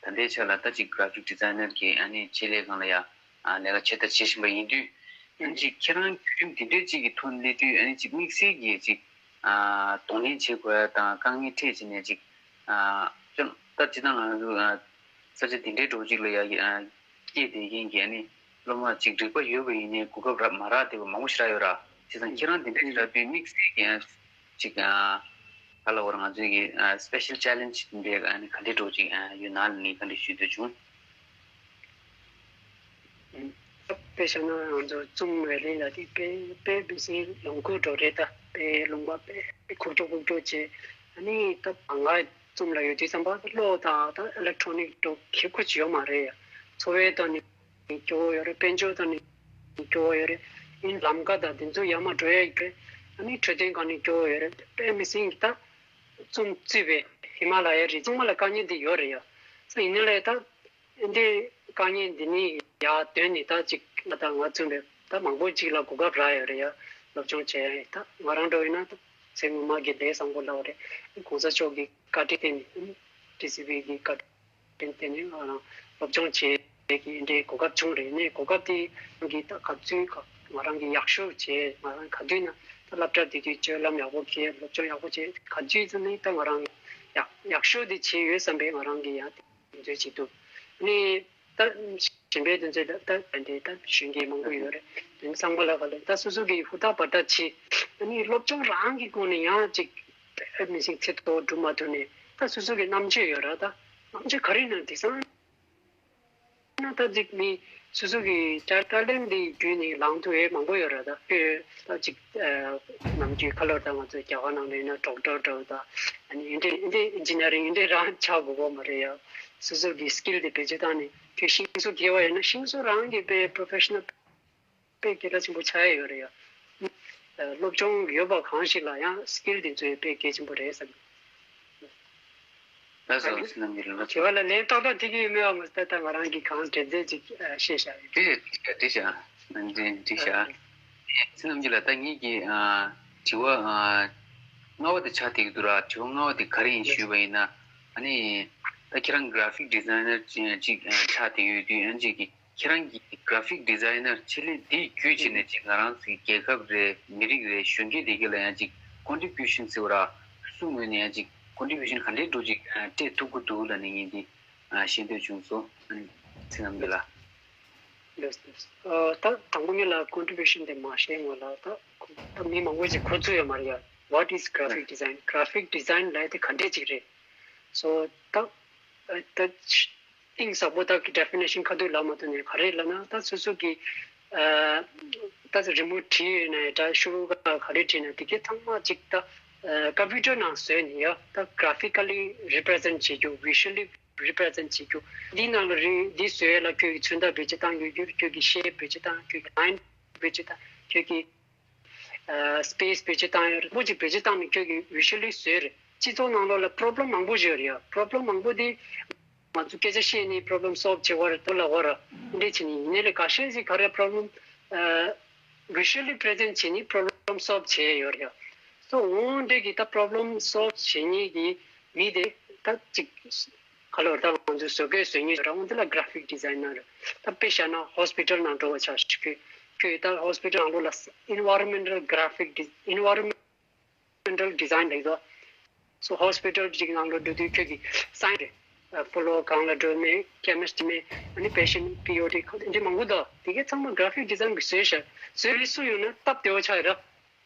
ད་ལྟའི་ཆ་ལ་ད་ཅིག་གྷ་ར་ཕིག་ཌི་ཛའི་ནར་གྱི་ཨ་ནི་ཆེད་ལས་ཁང་ལ་ཡ་ཨ་ལས་ཀ་བྱེད་ད་བྱེད་བཞིན་པ་ཡིན་དུས། ཨ་ནི་ཅིག་ཁྱེད་རང་བརྒྱུད་རིམ་འདི་འདྲའི་ཅིག་གི་ཐོག་སླེབས་དུས་ཨ་ནི་ཅིག་དམིགས་བསལ་གྱི་ཅིག་ཨ་གདོང་ལེན་བྱེད་དགོས་ཡ་དང་དཀའ་ངལ་འཕྲད་བྱས་ནས་ཅིག་ཨ་ཅང་ད་ཅི་ད་ང་ཚོ་ཨ་ས་ཆ་འདི་འདྲའི་འགྲོ་ཅིག་ལ་ཡ་ཨ་སྐྱེས་བསྡད་མཁན་གྱི་ཨ་ནི་ སློབ་མ་ཅིག་རིག་པ་ཡོད་པ་ཡིན་ནའི་གོ་སྐབས་རག་མ་རག་བསྡད་པ་མང་པོ་ཞིག་རག་ཡོད་ར། བྱས་ཙང་ཁྱེད་རང་དེ་འདྲ་ཞིག་རག་དུས་དམིགས་བསལ་གྱི་ཡང་ཅིག་ཨ་ག་ལབ་དགོས་རེད། ང་ཚོའི་གི་ཨ་special challenge འདི་ཨ་ནི་ག་འདྲ་འདྲ་ཅིག་ཨ་ཡོད་ན་ལ་ངས་ག་འདྲ་ཞུ་འདོད་བྱུང་། དཔེ་བཞག་ན་ང་ཚོ་ཙུམ་ལས་རིང་ལ་དེ་དཔེ་དཔེ་མི་སྲིད་ལོངས་སྐུ་འགྲོ་རེད། ད་དཔེ་ལུང་པ་དཔེ་ཁུག་ཀྱོག་ཁུག་ཀྱོག་བྱས། ཨ་ནི་ད་ང་ཙུམ་ལ་ཡོད་དུས་ཙམ་པ་གློག་དང་ད་electronic འགྲོ་ཁེ་ཁུ་ཅི་ཡོད་མ་རེད་ཡ། འཚོ་བའི་ཐོག་ནས་སྐྱོ་བོ་ཡོད་རེད། དཔལ་འབྱོར་ཐོག་ནས་སྐྱོ་བོ་ཡོད་རེད། ཨིན་ལམ་ཀ་དང་དེ་ཚོ་ཡར་མར་འགྲོ་ཡ་ཡོད་རེད། ཨ་ནི་འཕྲོད་བསྟེན་སྒང་ནས་སྐྱོ་བོ་ཡོད་རེད། དཔེ་མི་སྲིད་ད་ཙུམ་བརྩིས་པའི་ཧི་མ་ལ་ཡའི་རི་ཚང་མ་ལ་དཀའ་ངལ་འདི་ཡོད་རེད་ཡ། ས་ཡིན་ནའི་ལས་ད། འདི་དཀའ་ངལ་འདི་ནི་ཡར་དོན་ནི་ད་ཅིག་ང་དང་ང་ཚོ་འདི་ད་མང་པོ་ཅིག་ལ་གོ་སྐབས་རག་ཡོད་རེད་ཡ། སློབ་སྦྱོང་བྱས་ད་ང་རང་འདྲ་ཡིན་ན་ད་ཚེ་སྔོན་མ་གི་ལས་བཟང་པོ་ལབ་རེད། གོང་ས་མཆོག་གི་བཀའ་དྲིན་བརྟེན་ནས་ཊི་སི་ཝི་གི་བཀའ་དྲིན་བརྟེན་ནས་ང་རང་སློབ་སྦྱོང་བྱས་ཀྱི་འདྲའི་གོ་སྐབས་བྱུང་རེད། ནས་གོ་སྐབས་དེ་ང་གི་ད་ག་ཚོད་ག་ང་རང་གི་ཡག་ཤོས་བྱས། ང་རང་ག་དུས་ན་ད་སློབ་གྲྭ་དེ་དུས་སྤྱོད་ལམ་ཡག་པོ་བྱས། སློབ་སྦྱོང་ཡག་པོ་བྱས། ག་དུས་ཙམ་ནས་ད་ང་རང་ཡག་ཡག་ཤོས་དེ་བྱས་ཡོད་བསམ་པའི་ང་རང་གི་ཡང་། འདོད་ཀྱི་འདུག་ནི་ད་གཞན་པའི་དོན་ཚོད་ད་ད་འདི་ད་གཞོན་སྐྱེས་མང་པོ་ཡོད་རེད། དོན་ཚང་མ་ལ་ག་ལ་ད་སོ་སོ་གི་ཧུར་ཐག་བར་ཐག་བྱེད། ནི་སློབ་སྦྱོང་རང་གི་སྒོ་ནས་ཡང་ཅིག་མི་ཤིང་ཚེ་ཐོག་སྒྲུབ་མ་ཐུབ་ནས་ད་སོ་སོ་གི་རྣམ་དཔྱོད་ཡོད་ར། ད་རྣམ་དཔྱོད་ག་རེ་ན་དེང་སང་ན་ད་ཅིག་མི་སོ་སོ་གི་ཊེ་ལེན་ཊི་འདི་བརྒྱུད་ནས་ལངས་ཐུབ་ཡས་མང་པོ་ཡོད་ར། ད་ཁྱོད་ད་ཅིག་ནམ་རྒྱུན་ཁ་ལོར་ད་ང་ཚོ་རྒྱ་གར་ནང་ལ་ཡིན་ན་ཌོག་ཊར་འདྲ་བོ་ད་ཨ་ནི་འདི་འདྲའི་འདི་ཨིན་ཇི་ནི་ཡ་རིང་འདི་འདྲའི་རང་ཆགས་དགོས་པ་མ་རེད་ཡ། སོ་སོ་གི་སི་ཀིལ་དེ་བེད་སྤྱོད་བཏང་ནས་ཁྱོད་ཤིང་བཟོ་མཁས་པ་ཡིན་ན་ཤིང་བཟོ་རང་གི་དཔེ་པོ་རོ་ཕེ་ཤི་ནལ་དཔེ་སྐད་གྲགས་ཆེན་པོ་ཆགས་ཡ་ཡོད་རེད་ཡ། སློབ་སྦྱོང་ཡོད་པ་གང་ཞིག་ལ་ཡང་སི་ཀིལ་དེ་ཚོ་དཔེ་གལ་ཆེན་པོ་རེད་བསམ། ལགས་སོ། ལགས་སོ། བྱེད་པ་ལ་ལན་ཏག་ཏག་ཐིག་གི་ཡོད་མེད་པ་མ་ཟད་ད་ང་རང་གི་གང་དྲན་ཚད་ཅིག་བཤད་བཞག་ཡོད། འགྲིག་ཤག་འགྲིག་ཤག་འགྲིག་ཤག་ཚེ་རྣམ་རྒྱལ་ལགས། ད་ངེད་ཀྱི་ཨ་དྲི་བ་ཨ་ལྔ་པ་དེ་ཆགས་བསྡད་ཀྱི་འདུག་ར། དྲི་བ་ལྔ་པ་དེ་ག་རེ་ཡིན་ཞུས་པ་ཡིན་ན། ཨ་ནི་ད་ཁྱེད་རང་གི་གྷ་ར་ཕིག་ཌི་ཛའི་ནར་ཅིག་ཨ་ཆགས་བསྡད་ཡོད་དུས། ཨ་ནི་ཅིག་གི་ཁྱེད་རང་གི་གྷ་ར་ཕིག་ཌི་ཛའི་ནར་ཆེད་ལས་དེ་བརྒྱུད་བྱས་ནས་ཅིག་ང་རང་ཚོའི་རྒྱལ་ཁབ་རེད། མི་རིགས་རེད། གཞོན་སྐྱེས་དེ་ག་ལ་ཡང་ཅིག་ཀོན་ཊི་བིའུ་ཤན་ཟེར་བ་ར། སུ་ངོས་ནས་ཡང་ཅིག་ཀོན་ཊི་བིའུ་ཤན་ག་འདྲའི་འདྲ་ཅིག་ཨ་སྤྲད་ཐུབ་ཀྱི་འདུག་ལབ་ནས་ངས་འདི་ཨ་ཤེས་འདོད་བྱུང་སོང་། ཨ་ནི་ཚེ་རྣམ་རྒྱལ་ལགས། ལགས་སོ། ལགས་སོ། ཨ་ད་དང་པོ་ཉིད་ལ་ཀོན་ཊི་བིའུ་ཤན་དེ་མ་ཤེས་སྔོན་ལ་ད་ད་མི་མང་པོ་ཞིག་གོ་ཚོད་ཡོད་མ་རེད་ཡ། What is graphic design? གྷ་ར་ཕིག་ཌི་ཛའི་ནར་ལབ་ཡ་དེ་ག་འདྲས་ཅིག་རེད། སོ་ད་ཨ་ད་གཏིང་ཟབ་པོ་ད་གི་ཌེ་ཕི་ནེ་ཤན་ཁ་ཐུག་ལབ་མ་ཐུབ་ནས་ག་རེ་ལབ་ན། ད་སོ་སོ་གི་ཨ་ད་རི་མོ་བྲིས་ཡོད་ན་ཡང་འདྲ། ཤོག་བུ་ག་ག་རེ་བྲིས་ན་དེ་གའི་ཚང་མ་ཅིག་ད་ཨ་ཀམ་པུ་ཊར་ནང་བཟོས་ནས་ཡ། ད་གྷ་ར་ཕི་ཀ་ལི་རི་པི་རི་ཛེན་ཊི་བྱེད་རྒྱུ། བི་ཞུ་ལི་རི་པི་རི་ཛེན་ཊི་བྱེད་རྒྱུ། འདི་ནང་ལ་རི་འདི་བཟོས་ལ་ཁྱོད་ཀྱི་ཚོན་མདོག་བེད་སྤྱོད་བཏང་ཡོད་རྒྱུ། ཁྱོད་ཀྱི་ཤེབ་བེད་སྤྱོད་བཏང་། ཁྱོད་ཀྱི་ལའིན་བེད་སྤྱོད་བཏང་། ཁྱོད་ཀྱི་ཨ་སི་པེ་སི་བེད་སྤྱོད་བཏང་ཡོད་རེད། མང་པོ་ཅིག་བེད་སྤྱོད་བཏང་ནས་ཁྱོད་ཀྱིས་བི་ཞུ་ལི་བཟོས་རེད། སྤྱི་ཚོགས་ནང་ལོགས་ལ་པོ་རོབ་ལེམ་མང་པོ་ཞིག་ཡོད་རེད་ཡ། པོ་རོབ་ལེམ་མང་པོ་དེ་ང་ཚོ་སྐད་ཆ་བཤད་ནས་པོ་རོབ་ལེམ་སོལབ་བྱེད་དགོས་རེད་དོ་ལབ་དགོས་རེད། འདི་བྱས་ནས་ཡིན་ནའི་ལས་ཁ་ཤས་ཤིག་ག་རེ་པོ་རོབ་ལེམ་ཨ་བི་ཞུ་ལི་པི་རི་ཛེན་ཊི་བྱས་ནས་པོ་རོབ་ལེམ་སོལབ་བྱས་ཡོད་རེད་ཡ། སོ་འོ་འདྲས་ཀྱི་ད་པོ་རོབ་ལེམ་སོལབ་བྱེད་མཁན་གྱི་མི་དེ་ད་ཅིག་ག་ལོར་ད་ང་ཚོས་བཟོ་བཀོད་བཟོ་མཁན་ཡོད་ར། འོ་འདི་ལ་གྷ་ར་ཕིག་ཌི་ཛའི་ནར་རེད། ད་དཔེ་བཞག་ན་ཧོ་སི་པི་ཊལ་ནང་འགྲོ་བ་ཆ་ཞིག་ཁྱོད་ཁྱོད་ད་ཧོ་སི་པི་ཊལ་ནང་ལོགས་ལ་ཨེན་ཝའི་རོན་མེན་ཊལ་གྷ་ར་ཕིག་ཌི་ཨེན་ཝའི་རོན་མེན་ཊལ་ཌི་ཛའིན་ལབ་དོ། སོ་ཧོ་སི་པི་ཊལ་ཅིག་ནང་ལོགས་འགྲོ་དུས་ཁྱོད་ཀྱི་སའེན་ཊིསི་རེད། ཕོ་ལོ་གང་ལ་འགྲོ་མེད། ཀེ་མི་སི་ཊི་མེད། ཨ་ནི་པེ་ཤན་པི་ཨོ་ཊི་ཁོ་འདི་མང་པོ་འདུག་དེ་གའི་ཚང་མ་གྷ་ར་ཕིག་ཌི་ཛའིན་གྱིས་བཟོས་ཤག་བཟོས་རེད། སུ་ཡོང་ན་སྟབས་བདེ་བོ་ཆགས་ཡོད་ར།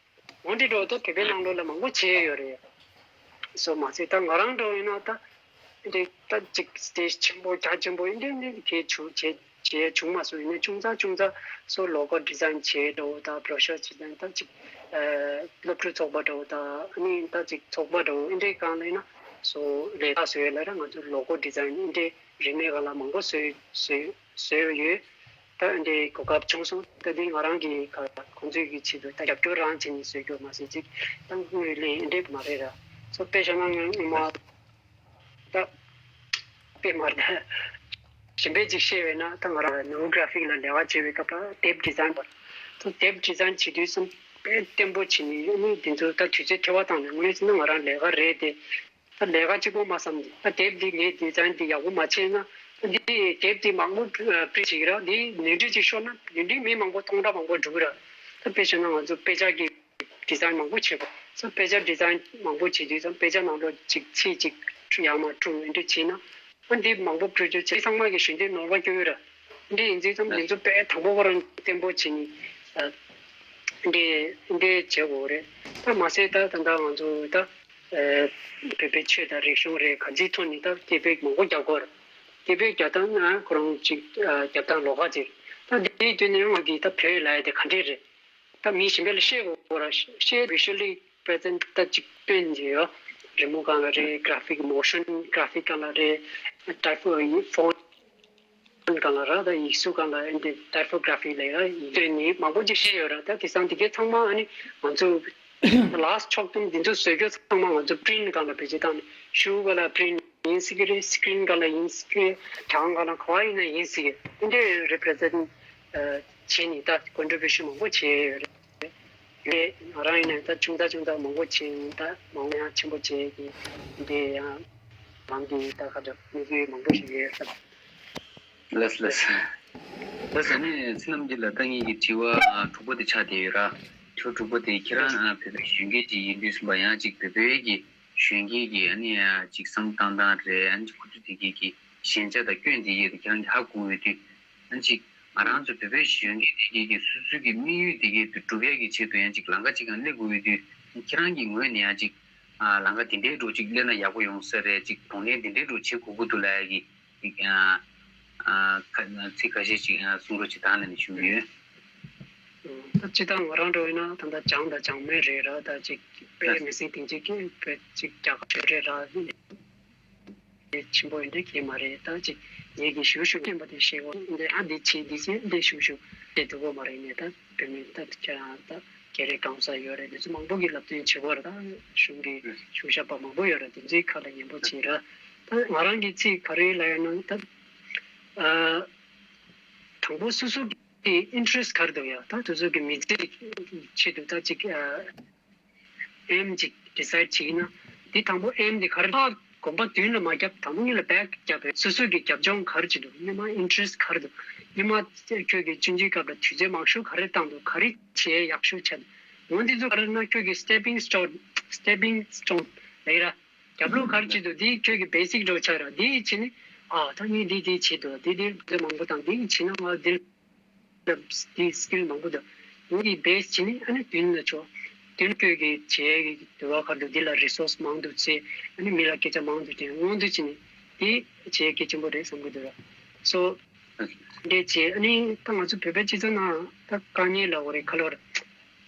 འོ་འདི་འདྲ་ད་བོད་པའི་ནང་ལོགས་ལ་མང་པོ་བྱས་ཡོད་རེད། སོ་མ་ཟད་ད་ང་རང་འདྲ་ཡིན་ན་ད་འདི་ད་ཅིག་སི་ཊེ་ཇི་ཆེན་པོ་རྒྱ་ཆེན་པོ་འདི་འདྲ་གས་བྱུང་བྱས་བྱས་བྱུང་མ་སོང་། ཡིན་ནའི་ཆུང་ཙག་ཆུང་ཙག་སོ་ལོ་གོ་ཌི་ཛའིན་བྱས་འདྲ་བོ་དང་བྷོ་རོ་ཤར་ཌི་ཛའིན་ད་ཅིག་ཨ་སློབ་ཕྲུག་ཚོགས་པ་འདྲ་བོ་དང་ཨ་ནི་ད་ཅིག་ཚོགས་པ་འདྲ་བོ་འདི་འདྲའི་སྒང་ལ་ཡིན་ན་སོ་ལས་ཀ་བཟོས་ལ་ར་ང་ཚོ་ལོ་གོ་ཌི་ཛའིན་འདི་འདྲའི་རིན་མེད་སྒང་ལ་མང་པོ་བཟོས་བཟོས་བཟོས་ཡོད། ད་འདི་གོ་སྐབས་བྱུང་སོང་། ད་འདི་ང་རང་གི་ཁ་ཁོང་ཚོའི་གི་ཆེད་དུ་ད་རྒྱབ་སྐྱོར་རང་བྱས་ནས་བཟོས་རྒྱུ་མ་ཟད་ཅིག་ད་དངུལ་ལེན་འདྲེ་མ་རེད་ར། སོ་དཔེ་བཞག་ན་ང་ངོ་མ་ད་དཔེ་མ་རེད། གཞན་པས་ཅིག་བཤད་པས་ན་ད་ང་རང་ནོ་གྷ་ར་ཕིག་ལ་ལས་ཀ་བྱེད་པའི་སྐབས་ལ་དེབ་ཌི་ཛའིན་པ། སོ་དེབ་ཌི་ཛའིན་བྱེད་དུས་སམ་དཔེ་བརྟན་པོ་བྱས་ནས་ཡོད་ནི་འདི་ཚོ་ད་དུས་ཚོད་འཕྲོ་བ་བཏང་ནས་དངོས་གནས་བྱས་ན་ང་རང་ལས་ཀ་རེད་དེ། ད་ལས་ཀ་གཅིག་པོ་མ་བསམ་ནས་ད་དེབ་འདི་ངས་ཌི་ཛའིན་འདི་ཡག་པོ་མ་བྱས་ན་ད་འདི་དེབ་འདི་མང་པོ་པྲིན་ཊི་བྱེད་ཀྱི་ར། འདི་ནོར་འཁྲུལ་ཅིག་ཤོར་ན་ནོར་འཁྲུལ་མི་མང་པོ་སྟོང་ཕྲག་མང་པོ་འགྲོ་གི་ར། ད་དཔེ་བྱས་ན་ང་ཚོ་དཔེ་ཆ་གི་ཌི་ཛའིན་མང་པོ་བྱེད་པ་སོ་དཔེ་ཆ་ཌི་ཛའིན་མང་པོ་བྱེད་དུས་ཙམ་དཔེ་ཆ་ནང་ལོགས་ཅིག་ཚིག་ཅིག་ཡར་མར་དཀྲུག་འདི་འདྲ་བྱས་ན་ཨ་འདི་མང་པོ་པྲིན་ཊི་བྱས་ཚང་མ་གི་ཞལ་འདེབས་ནོར་བ་སྐྱོ་གི་ར། འདྲ་ཡིན་ཙང་ཙམ་འདི་ཚོ་དཔེ་དང་པོ་བར་བརྟན་པོ་བྱེད་ནི་འདྲ་འདྲ་བྱེད་དགོས་རེད། ད་མ་ཟད་ད་ད་ལྟ་ང་ཚོ་ད་བོད་པའི་ཆོས་དང་རིག་གཞུང་རེད། ག་ཚོད་ཐོག་ནས་ད་སྐད་འབོད་མང་པོ་རྒྱག་དགོས་རེད། སྐད་འབོད་རྒྱག་སྟངས་ན་ཁོ་རང་ཅིག་རྒྱག་སྟངས་ལོགས་ཀ་ཅིག་ད་འདིའི་དུས་ནས་ང་གིས་ད་བོད་ལ་ཡ་དེ་ག་འདྲས་རེད། ད་མི་གཞན་པ་ལ་བཤད་དགོས་ར། བཤད་visually present ད་ཅིག་སྟོན་གྱི་ཡོད། རི་མོ་སྒང་ལ་རེད། graphic motion graphic སྒང་ལ་རེད། typo font སྒང་ལ་ར། ད་ཡིག་གཟུགས་སྒང་ལ་འདི་typography ལ་ར་ཡིག་སྟོན་ནི་མང་པོ་ཅིག་བཤད་ཡོད་ར། ད་དེང་སང་དེ་གའི་ཚང་མ་ཨ་ནི་ང་ཚོ་last ཕྱོགས་བསྡོམས་འདི་ཚོ་བཟོ་རྒྱུ་ཚང་མ་ང་ཚོ་print སྒང་ལ་བེད་སྤྱོད་བཏང་ནས་ཤུ་ག་ལ་print ཡིན་སྲིད་ཀྱི་རེད། screen སྒང་ལ་ཡིན་སྲིད་ཀྱི་རེད། གྲངས་སྒང་ལ་ག་བ་ཡིན་ན་ཡིན་སྲིད་ཀྱི་འདི་འདྲའི་represent བྱས་ནས་ད་contribution མང་པོ་བྱས་ཡོད་རེད། ཡོད། ང་རང་ཡིན་ན་ད་ཆུང་ཙག་ཆུང་ཙག་མང་པོ་བྱས་ཡིན། ད་མང་པོ་ཡང་ཆེན་པོ་བྱས་ཀྱི་འདི་ཡང་རང་གི་ད་ག་འདྲ་དམིགས་ཡུལ་མང་པོ་ཞིག་ཡོད་ལ། ལགས་ལགས། ལགས་ཨ་ནི་ཚེ་རྣམ་རྒྱལ་ལགས། ད་ངེད་ཀྱི་དྲི་བ་དྲུག་པ་དེ་ཆགས་བསྡད་ཡོད་ར། དྲི་བ་དྲུག་པ་དེ་ཁྱེད་རང་བོད་པའི་གཞོན་སྐྱེས་ཅིག་ཡིན་དུས་ཙམ་པ་ཡང་ཅིག་བོད་པའི་གི་གཞོན་སྐྱེས་ཀྱི་ཨ་ནི་ཅིག་བསམ་བཏང་སྟངས་རེད། ཨ་ནི་ཅིག་ཁོ་ཚོ་དེ་གའི་གི་ཞན་ཆ་དང་སྐྱོན་དེ་གའི་དེ་ཁྱེད་རང་གི་ཧ་གོ་ཡོད་དུས། ཨ་ནི་ཅིག་ང་རང་ཚོ་བོད་པའི་གཞོན་སྐྱེས་དེ་གའི་གི་སོ་སོའི་གི་དམིགས་ཡུལ་དེ་གའི་དེ་སྒྲུབ་ཡག་གི་ཆེད་དུ་ཡང་ཅིག་ལམ་ཁ་ཅིག་གང་སླེབས་དགོས་ཡོད་དུས། ཁྱེད་རང་གི་ངོས་ནས་ཡང་ཅིག་ཨ་ལམ་ཁ་དེ་འདྲའི་འགྲོ་ཅིག་སླེབས་ན་ཡག་པོ་ཡོང་ས་རེད། ཅིག་གདོང་ལེན་དེ་འདྲའི་འགྲོ་བྱེད་དགོས་ཀྱི་འདུག་ལབ་ཡག་གི་ཅིག་ཨ་ཨ་ཚིག་ཁ་ཤས་ཅིག་ཨ་གསུང་རོགས་བྱེད་དང་ལབ་ནས་ཞུ་གི་ཡོད། ད་སྤྱིར་བཏང་ང་རང་འདྲ་བོ་ཡིན་ན་ད་ལྟ་སྦྱངས་དང་སྦྱངས་མེད་རེད་ར། ད་ཅིག་དཔེ་མི་སྲིད་དེང་ཅིག་གི་དཔེ་ཅིག་རྒྱ་གར་ཆོས་རེད་ར། ཆེན་པོ་ཡིན་འདྲ་གི་མ་རེད། ད་ཅིག་ངེད་ཀྱི་ཞུ་ཞུ་སྟོན་པ་དེ་ཤེས་གོ་འདི་ཨ་འདི་བྱེད་འདི་བྱེད་འདི་ཞུ་ཞུ་དེ་འདུག་གོ་མ་རེད། ངས་ད་བོད་མི་ད་ཁྱེད་རང་ད་རྒྱ་རེད་གང་ས་ཡོད་རེད། འདི་ཚོ་མང་པོ་གི་ལབ་སྟོན་བྱེད་གོ་རེད། ད་གཞུང་གི་གཞུང་ཞབས་པ་མང་པོ་ཡོད་རེད། དེ་ཚོའི་ཁ་ལ་ཉན་པོ་བྱེད་ར། ད་ང་རང་གི་ཚིག་ག་རེ་ལབ་ཡོད་ན་ད་ཨ་དང་པོ་སོ་སོ་གི་interest ག་རེ་འདུག་ཡ། ད་སོ་སོ་གི་མི་ཚེ་ཆེད་དུ་ད་ཅིག་ཨ། aim ཅིག་decide བྱེད་ཀྱི་ན། འདི་དང་པོ་aim འདི་ག་རེ་ལྷག་གོམ་པ་མདུན་ལ་མ་བརྒྱབ་དང་པོ་ཉིད་ལ་back བརྒྱབ་པའི་སོ་སོ་གི་རྒྱབ་ལྗོངས་ག་རེ་ཅིག་འདུག་སྔོན་མ་interest ག་རེ་འདུག་སྔོན་མ་ཁྱོད་ཀྱི་ཆུང་ཆུང་སྐབས་ལ་དུས་ཚོད་མང་ཤོས་ག་རེ་བཏང་འདུག་ག་རེ་བྱེད་ཡག་ཤོས་ཆགས་འདུག་འོ་འདི་ཚོ་ག་རེ་ན་ཁྱོད་ཀྱི་stepping stone stepping stone ལབ་ར། རྒྱབ་ལོགས་ག་རེ་བྱེད་འདུག་འདི་ཁྱོད་ཀྱི་basic འདྲ་བོ་ཆགས་ར། འདི་བྱེད་ནི་ཨ་ད་ངས་འདི་འདི་བྱེད་འདུག་འདི་འདི་དུས་ཚོད་མང་པོ་བཏང་འདི་བྱེད་ན་ང་འདི་དེའི་skill མང་པོ་འདུག་འོ་དེ་base བྱས་ནས་ཨ་ནི་མདུན་ལ་ཕྱོགས། མདུན་ཁྱོད་ཀྱི་བྱེད་ཡས་ཀྱི་འདུལ་བ་ག་རེ་འདུག་འདི་ལ་resource མང་འདུག་ཚེ་ཨ་ནི་མི་ལ་སྐད་ཆ་མང་འདུག་དེ་སྔོན་དུ་བྱས་ནས་དེ་བྱེད་ཡས་གལ་ཆེན་པོ་རེད་བསམ་གྱི་འདུག་ར། so འདི་བྱས་ཨ་ནི་ད་ང་ཚོ་བོད་པའི་སྤྱི་ཚོགས་ནང་ད་དཀའ་ངལ་ལབ་དགོས་རེད། ག་ལབ་དགོས་རེད།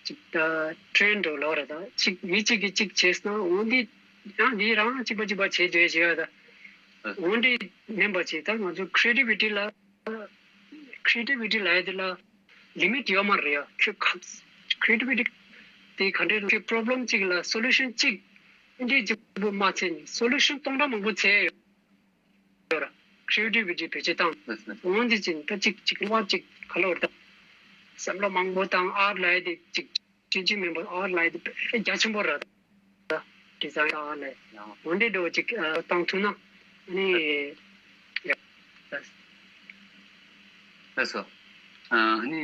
ཅིག་ད་trend འདྲ་ལབ་དགོས་རེད། ད་ཅིག་མི་གཅིག་གིས་གཅིག་བྱས་ན་འོ་འདི་ཡང་འདི་རང་གཅིག་པ་གཅིག་པ་བྱེད་འདོད་བྱེད་ཡ། ད་འོ་འདི་མིན་པ་ཅིག་ད་ང་ཚོ་creativity ལ creativity ལབ་ཡ་དེ་ལ་limit ཡོད་མ་རེད་ཡ། ཁྱོད་ཁ་creativity དེ་ག་འདྲས་ཁྱོད་problem གཅིག་ལ་solution གཅིག་འདི་གཅིག་པོ་མ་བཙལ་ནས་solution སྟོང་ཕྲག་མང་པོ་བཙལ་ཡོད་ར། creativity བེད་སྤྱོད་བཏང་འོང་དེ་ཅིག་ད་གཅིག་གཅིག་ལབ་གཅིག་ག་ལབ་དགོས་རེད། ད་བསམ་བློ་མང་པོ་བཏང་art ལབ་ཡ་དེ་གཅིག་ཅིག་ཅིག་མིན་པ་art ལབ་ཡ་དེ་དཔེ་རྒྱ་ཆེན་པོ་རེད། design ཨ་ལས། འོ་འདྲའི་འགྲོ་ཅིག་ཨ་བཏང་ཐུབ་ན་ཨ་ནི་ཡ། ལགས་སོ། ཨ་ནི་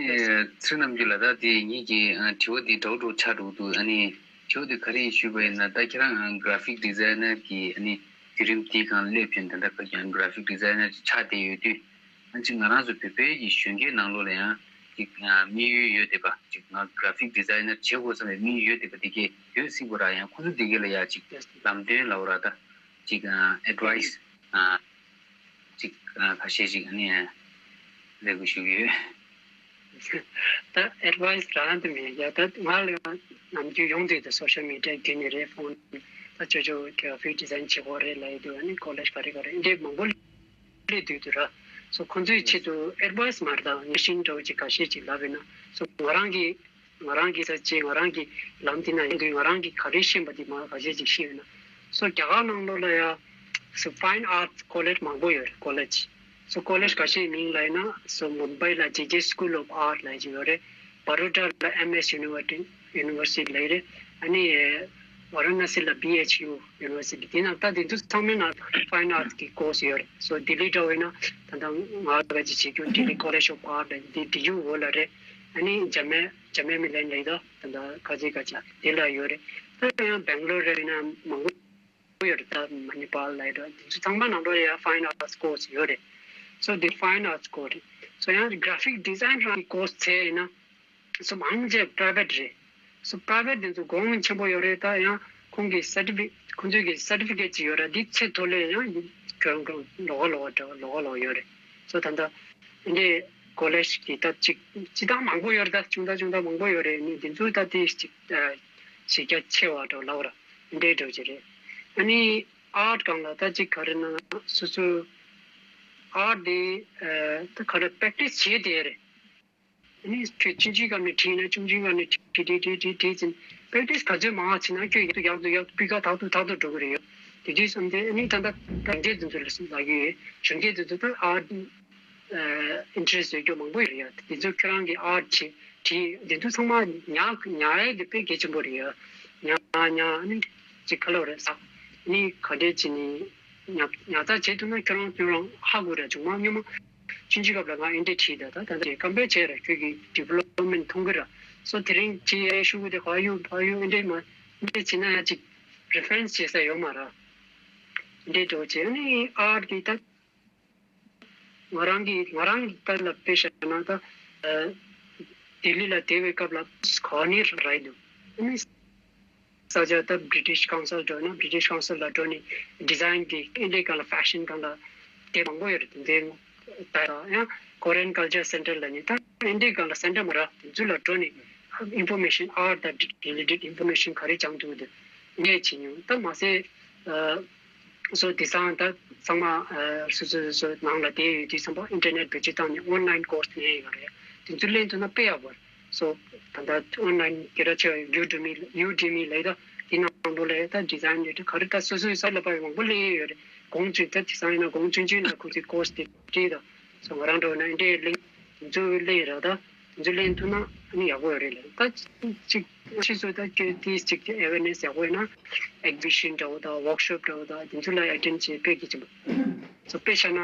ཚེ་རིང་རྣམ་རྒྱལ་ལགས། ད་དེ་ངེད་ཀྱི་ཨ་དྲི་བ་འདི་འདྲ་བོ་འདྲ་བོ་ཆགས་འགྲོ་གི་འདུག་ཨ་ནི་དྲི་བ་འདི་ག་རེ་ཡིན་ཞུས་པ་ཡིན་ན། ད་ཁྱེད་རང་ཨ་graphic designer གི་ཨ་ནི་བརྒྱུད་རིམ་འདིའི་སྒང་སླེབས་བྱས་ད་ལྟ་ཁ་ཀྱང་graphic designer ཅིག་ཆགས་བསྡད་ཡོད་དུས། ཨ་ཅིག་ང་རང་ཚོ་བོད་པའི་གི་གཞོན་སྐྱེས་ནང་ལོགས་ལ་ཡང་ཅིག་ཨ་དམིགས་ཡུལ་ཡོད་བསྡད་པ། ཅིག་ང་graphic designer བྱེད་དགོས་བསམ་པའི་དམིགས་ཡུལ་ཡོད་བསྡད་པ་དེ་གས་ཡོད་སྲིད་པ་ར། ཡང་ཁོ་ཚོ་དེ་གས་ལ་ཡང་ཅིག་ལམ་སྟོན་ལབ་ར། ད་ཅིག་ཨ་advice ཨ་ཅིག་ཨ་ཁ་ཤས་ཅིག་ཨ་ནི་ལེགས་པོ་ཞུ་གི་ཡོད། ད་advice རང་དེ་མེད་ཡ། ད་ང་ལ་ནམ་རྒྱུན་ཡོང་དུས་ད་social media བརྒྱུད་ནས་རེད། phone ད་ཅོ་ཅོ་graphic design བྱེད་དགོས་རེད་ལབ་ཡ་དུས་ཨ་ནི་college ག་རེ་ག་རེ་འདྲ་མང་པོ་སླེབས་དུས་དུས་ར། so ཁོང་ཚོའི་ཆེད་དུ་advice མ་རེད། ད་ནི་ཤིང་འདྲ་བོ་ཅིག་ཁ་ཤས་ཅིག་ལབ་ཡིན་ན། so ང་རང་གི་ང་རང་གི་ས་ཆའི་ང་རང་གི་ལམ་དེ་ན་ཡོང་དུས་ང་རང་གི་ག་རེ་ཤེས་པ་དེ་མ་ཁ་ཤས་ཅིག་ཤེས་ཡོད་ན། so རྒྱ་གར་ནང་ལོགས་ལ་ཡ་so fine arts college མང་པོ་ཡོད་རེད། college so college ཁ་ཤས་མིང་ལབ་ཡིན་ན། so Mumbai ལ་J J School of Art ལབ་ཅིག་ཡོད་རེད། Baroda ལ M S University University ལབ་རེད། ཨ་ནི་Varanasi ལ B H U University དེ་ནང་ད་དེ་ཚོ་ཚང་མའི་ནང་fine arts གི་course ཡོད་རེད། so Delhi འདྲ་བོ་ཡིན་ན་ད་ལྟ་ང་ག་ཅིག་བྱེད་རྒྱུ་Delhi College of Art ལབ་དེ་D U འོག་ལ་རེད། ཨ་ནི་Jamia Jamia Millia ལབ་ད་ད་ལྟ་ག་ཅིག་ག་ཅིག་དེ་ལ་ཡོད་རེད། ད་ཡང་Bangalore རེད་ཡིན་ན་མང་པོ་ཡོད་རེད། ད་Manipal ལབ་ཡ་འདི་ཚོ་ཚང་མ་ནང་ལོགས་ཡ་fine arts course ཡོད་རེད། so འདི་fine arts course རེད། སོ་ཡང་graphic design་རང་གི་course་བྱས་ཡིན་ན། སོ་མང་ཆེ་private་རེད། སོ་private་དེ་ཚོ་གོང་ཆེན་པོ་ཡོད་རེད། ད་ཡང་ཁོང་གི་certificate་ཁོང་ཚོའི་གི་certificate་ཅིག་ཡོད་ར། འདི་ཚད་མཐོ་ལོས་ཡང་ཁྱོད་ཁོང་ལོགས་ཀ་ལོགས་ཀ་འདྲ་ལོགས་ཀ་ལོགས་ཡོད་རེད། སོ་ད་ལྟ་འདི་college་གི་ད་ཅིག་སྤྱི་བཏང་མང་པོ་ཡོད་རེད། ད་ཆུང་ད་ཆུང་ད་མང་པོ་ཡོད་རེད། ནི་འདི་ཚོ་ད་དེ་ཅིག་གཞི་རྒྱ་ཆེ་བ་འདྲ་ལབ་ར། འདི་འདྲ་ཅིག་རེད། ཨ་ནི་art་སྒང་ལ་ད་ཅིག་ག་རེ་ན་སོ་སོ་art་དེ་ད་ག་རེ་practice་བྱེད་དེ་རེད། ཨ་ནི་ཁྱོད་ཆུང་ཆུང་སྒང་ནས་བྲིས་ན་ཆུང་ཆུང་སྒང་ནས་བྲིས་བྲིས་བྲིས་བྲིས་བྲིས་ཙམ་practice་ག་ཚོད་མང་བ་བྱས་ན་ཁྱོད་ཡག་ཏུ་ཡག་ཏུ་ཡག་ཏུ་སྤུས་ཀ་དག་ཏུ་དག་ཏུ་འགྲོ་གི་རེད་ཡོད། དེ་དུས་སོང་སྟེ་ཨ་ནི་ད་ལྟ་གྲོང་ཁྱེར་དེ་ཚོ་ལ་སུ་ལབ་ཀྱི་ཡོད། གྲོང་ཁྱེར་དེ་ཚོ་ད་art interest་ཡོད་རྒྱུ་མང་པོ་ཡོད་རེད་ཡ། དེ་ཚོ་ཁྱོད་རང་གི་art་བྱེད་བྲིས་དེ་ཚོ་ཚང་མ་ཉག་ཉག་ཡས་དེ་དཔེ་གལ་ཆེན་པོ་རེད་ཡ། ཉག་ཉག་ཨ་ནི་ཅིག་ག་ལབ་རེད་ཟ། ཨ་ནི་ག་འདྲས་བྱས་ནས་ཉག་ཉག་ཚ་བྱེད་ཐུབ་ན་ཁྱོད་རང་ཁྱོད་རང་ཧ་གོ་རེད། བྱུང་མ་སྔོན་མ། ཆུང་ཆུང་སྐབས་ལ་ང་ཨེ་འདྲས་བྲིས་ད་ད་ད་ལྟ་ཀམ་པེར་བྱས་ར་ཁྱོད་ཀྱི་development་མཐོང་གི་ར། སོ་དེ་རིང་བྲིས་ཨེ་ཤུ་གུ་དེ་ག་ཡུ་ག་ཡུ་ཨེ་འདྲས་མ་ཨེ་འདྲས་བྱས་ན་ཡང་ཅིག་reference་བྱེད་ས་ཡོད་མ་ར། ཨེ་འདྲས་འགྲོ་བྱས་ཨ་ནི་art་གི་ད་ང་རང་གི་ང་རང་གི་ད་ལ་དཔེ་བཞག་ན་ད་ལྡི་ལི་ལ་བསྡད་པའི་སྐབས་ལ་ག་ནས་ར་ཡི་འདུག་ཨ་ནི། ས་ཆ་ད་British Council་འགྲོ་ན་British Council་ལ་འགྲོ་ནས་design་གི་ཨེ་འདྲའི་སྒང་ལ་fashion་སྒང་ལ་དེ་མང་པོ་ཡོད་རེད། དེ་ད་ཡང་Korean Culture Center་ལ་ནི་ད་ཨེ་འདྲའི་སྒང་ལ་center་མ་ར་དེ་ཚོ་ལ་འགྲོ་ནས་information art་དང་related information་ག་རེ་སྦྱང་འདུག་དེ་ངས་བྱེད་མྱོང་། ད་མ་ཟད་སོ་design་ད་ཚང་མ་སོ་སོ་སོ་སོ་ནང་ལ་བསྡད་ཡོད་དུས་ཙམ་པ་internet་བེད་སྤྱོད་བཏང་ནས་online course་ལེན་ཡོད་རེད། དེ་ཚོ་ལེན་ཐུབ་ན་དཔེ་ཡག་པོ་རེད། སོ་ད་ལྟ་online་སྐད་གྲགས་ཆེ་བ་Udemy Udemy་ལས་ད་དེ་ནང་ལོགས་ལ་ད་design་ལས་ད་ག་རེ་ད་སོ་སོའི་ས་ལ་པ་མང་པོ་ལེན་ཡོད་རེད། གོང་ཆེ་ད་design་ཡིན་ན་གོང་ཆུང་ཆུང་ལ་ཁོ་ཚོའི་course་དེ་སྤྲད་ད་སོ་ང་རང་འགྲོ་ན་འདྲའི་གླེང་དེ་ཚོ་ལེན་ར་ད་དེ་ཚོ་ལེན་ཐུབ་ན་ཨ་ནི་ཡག་པོ་ཡོད་རེད་ལ། ད་ཅིག་ཕྱིས་སུ་ད་ཁྱོད་དེ་ཅིག་awareness་ཡག་པོ་ཡོད་ན་exhibition་འདྲ་བོ་ད་workshop་འདྲ་བོ་ད་དེ་ཚོ་ལ་attend་བྱེད་དཔེ་གལ་ཆེན་པོ། སོ་དཔེ་བཞག་ན།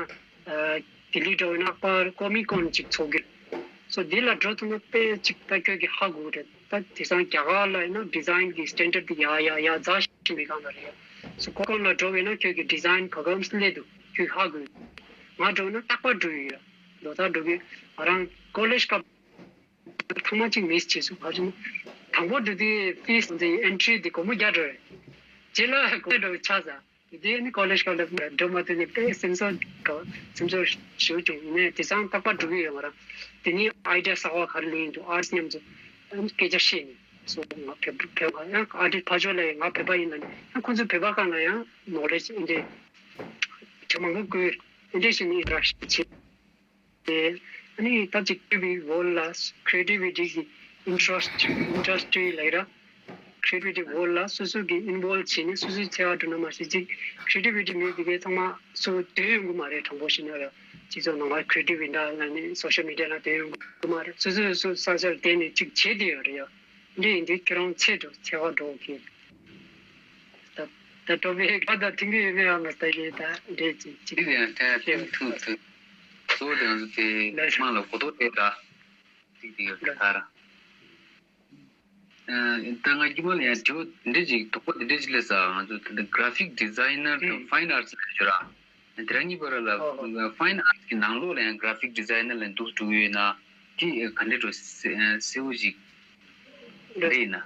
ལྡི་ལི་འགྲོ་ཡོད་ན་པར་Comic Con་ཅིག་ཚོགས་ཀྱི། སོ་འདི་ལ་འགྲོ་ཐུབ་ན་དཔེ་ཅིག་ད་ཁྱོད་ཀྱི་ཧ་གོ་རེད། ད་དེང་སང་རྒྱ་གར་ལ་ཡིན་ན་design་གི་standard་དེ་ཡ་ཡ་ཡ་འཛག་བཞིན་པའི་སྒང་ལ་རེད། སོ་Comic Con་ལ་འགྲོ་བས་ན་ཁྱོད་ཀྱི་design་ག་གམ་སླེབས་འདུག་ཁྱོད་ཧ་གོ། ང་འགྲོ་ན་རྟག་པར་འགྲོ་ཡི་ཡོད། ལོ་ལྟར་འགྲོ་གི། ང་རང་college་སྐབས་ཐེངས་མ་གཅིག་miss་བྱས་སོང་། ག་རེ་ཟེར་ན་དང་པོ་འགྲོ་དུས་fees་དེ་entry་དེ་སྒོར་མོ་བརྒྱ་འགྲོ་རེད། རྗེས་ལ་སྒོར་མོ་འགྲོ་བའི་ཆ་ཟ། དེ་ནི་college་སྐབས་ལ་འགྲོ་མ་ཐུབ་ནས་དཔེ་སེམས་ཚོར་འགྲོ་སེམས་ཚོར་ཞེ་པོ་བྱུང་། ཡིན་ནའི་དེང་སང་རྟག་པར་འགྲོ་གི་ཡོད། ང་རང་དེ་ནི་idea་གསར་པ་ག་རེ་ལེན་འདུག་ཨར་མཉམ་དུ་སྐད་ཆ་བཤད་ནས་སོ་ང་བོད་བོད་པ་ཡང་artist་ཕར་ཕྱོགས་ལ་ཡང་ང་བོད་པ་ཡིན་ལ་ནི་ཡང་ཁོང་ཚོ་བོད་པ་སྒང་ལ་ཡང་knowledge་ཨེ་འདྲས་དྲི་མང་པོ་བསྐུར། ཨེ་འདྲས་བྱས་ནས་interaction་བྱས། ཨ་ནི་ད་ཅིག་creativity་world་ལ་creativity་གི་interest industry་ལ་ཡིན་ར། creativity་world་ལ་སོ་སོ་གི་involve་བྱས་ནས་སོ་སོའི་འཚོ་བ་སྒྲུབ་ན་མ་ཟད་ཅིག་creativity་མེད་དེ་གའི་ཚང་མ་སོ་སྡོད་ཡོང་གི་མ་རེད། དྲང་པོ་བཤད་ན་ཡ་སྤྱི་ཚོགས་ནང་ལ་creative་ཡིན་ད་ལ་ནི་social media་ལ་སྡོད་ཡོང་གི་མ་རེད། སོ་སོ་སོ་ས་ཆར་བསྡད་ནས་ཅིག་བྱེད་བསྡད་ཡོད་རེད་ཡ། འདི་ཡིན་དུས་ཁྱེད་རང་ཚེ་འགྲོ་ཚེ་བ་འགྲོ་གི། ད་ད་གྲོགས་པོའི་ཁ་ད་ཐུང་གི་ཡོད་མེད་ཨ་མ་ལྟ་གི་ད་འདྲེ་ཅིག་ཅིག་དེ་ཡང་ཐེངས་ཐེངས་ཐུང་ཐུང་གཙོ་བོ་དེ་ང་ཚོ་དེ་ལས་མང་ལ་གོ་རྟོགས་དེ་འདྲ་ཅིག་དེ་ཡོད་ད་ར། ད་ང་རྒྱུ་མ་ལ་ཡང་དྲི་བ་འདི་འདྲ་ཅིག་དོགས་པ་འདི་འདྲ་ཅིག་སླེབས་ས། ང་ཚོ་ད་ལྟ་graphic designer་དང་fine arts་ལ་ཞུ་ར། དེ་རང་གཉིས་བར་ལ་fine arts་གི་ནང་ལོགས་ལ་ཡང་graphic designer་ལ་འདུག་འགྲོ་གི་ཡོད་ན་དེ་ག་འདྲ་འགྲོ་གསལ་པོ་ཅིག་རེད་ཡིན་ན།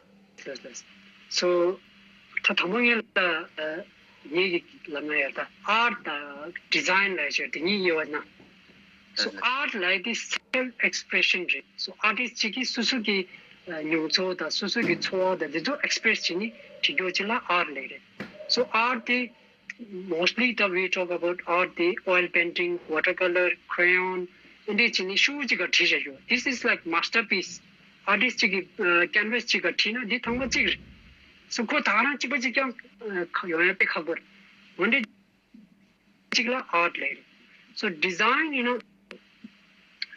So ད་དང་པོ་ངས་ལ་ངས་ཀྱི་ལབ་ན་ཡ་ད་art་དང་design་ལ་ཞེས་དེ་གཉིས་དབྱེ་བ་ན། So art་ལབ་དེ་self expression་རེད། So artist་གཅིག་གིས་སོ་སོ་གི་མྱོང་ཚོར་དང་སོ་སོ་གི་ཚོར་བ་དང་དེ་ཚོ་express་བྱེད་ནི་བྲིས་རྒྱུ་ཅིག་ལ་art་ལབ་རེད། So art་དེ་mostly the we talk about art དེ་oil painting, watercolor, crayon་འདི་འདྲས་བྱས་ནས་ཤུགས་ཅིག་ག་བྲིས་བཞག་ཡོད། This is like masterpiece. Artist་གཅིག་གིས་canvas་གཅིག་ག་བྲིས་ན་འདི་ཐང་པ་གཅིག་རེད། So་ཁོ་ད་རང་གཅིག་པ་གཅིག་རྐྱང་ཡོང་ཡ་དཔེ་ཁག་པོ་རེད། འོན་ཏེ་གཅིག་ལ་art་ལབ་རེད། So design་ཡིན་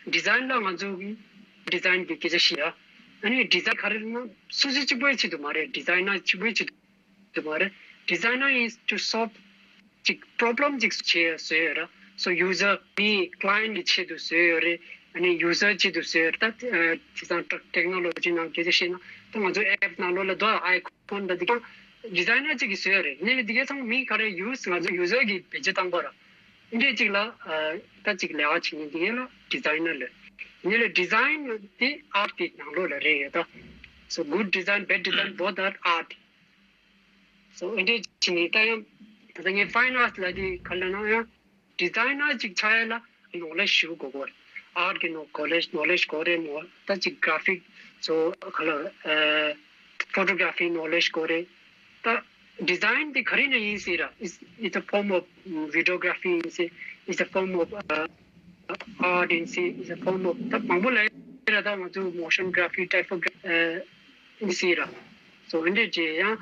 ན་design་ལ་ང་ཚོ་གི་design་གི་སྐད་ཆ་བཤད་ཡ། ཨ་ནི་design་ག་རེ་རེད་ན་སོ་སོ་གཅིག་པོའི་ཆེད་དུ་མ་རེད། designer་གཅིག་པོའི་ཆེད་དུ་དུ་མ་རེད། Designer is to solve ཅིག་problem་ཅིག་བྱེད་བཟོས་ཡོད་ར། So user་མི་client་གི་ཆེད་དུ་བཟོས་ཡོད་རེད། ཨ་ནི་user་ཆེད་དུ་བཟོས་ཡོད་རེད། ད་དེང་སང་technology་ནང་སྐད་ཆ་བཤད་ན་ད་ང་ཚོ་app་ནང་ལོགས་ལ་ད་icon་ད་འདི་ག་designer་ཅིག་གིས་བཟོས་ཡོད་རེད། ནས་འདི་ག་ཚང་མི་ག་རེ་use་ང་ཚོ་user་གིས་བེད་སྤྱོད་བཏང་པ་ར། འདི་འདྲས་ཅིག་ལ་ཨ་ད་ཅིག་ལས་ཀ་བྱེད་མཁན་འདི་ག་ལ་ཌི་ཛའི་ནར་ལབ། ཡིན་ནའི་ཌི་ཛའིན་དེ་ཨར་ཊི་དེ་ནང་ལོགས་ལ་རེད་ཡོད་ད། So good design, bad design, both are art. So འདི་འདྲས་བྱེད་མཁན་ད་ཡང་ད་ལྟ་ངས་ཕའིན་ཨར་ཊི་ལབ་དེ་ག་ལབ་ན་ཡང་ཌི་ཛའི་ནར་ཅིག་ཆགས་ཡ་ལ་ནོ་ལེཇ་ཞེ་པོ་དགོས་ཀྱི་རེད། ཨར་ཊི་གི་ནོ་ལེཇ་ནོ་ལེཇ་དགོས་རེད་མོ། ད་ཅིག་གྷ་ར་ཕིག་སོ་ག་ལ་ཨ་ཕོ་ཊོ་གྷ་ར་ཕི་ནོ་ལེཇ་དགོས་རེད། ད་ཌི་ཛའིན་དེ་ག་རེ་ནས་ཡིན་སྲིད་ར། It's, it's a form of videography ཡིན་སྲིད། It's a form of uh, art ཡིན་སྲིད། It's a form of ད་མང་པོ་ལབ་ཡ་ར། ད་ང་ཚོ་མོ་ཤན་གྷ་ར་ཕི། ཊའི་པོ་གྷ་ར་ཕི་ཡིན་སྲིད་ར། So འདི་འདྲས་བྱས་ཡང་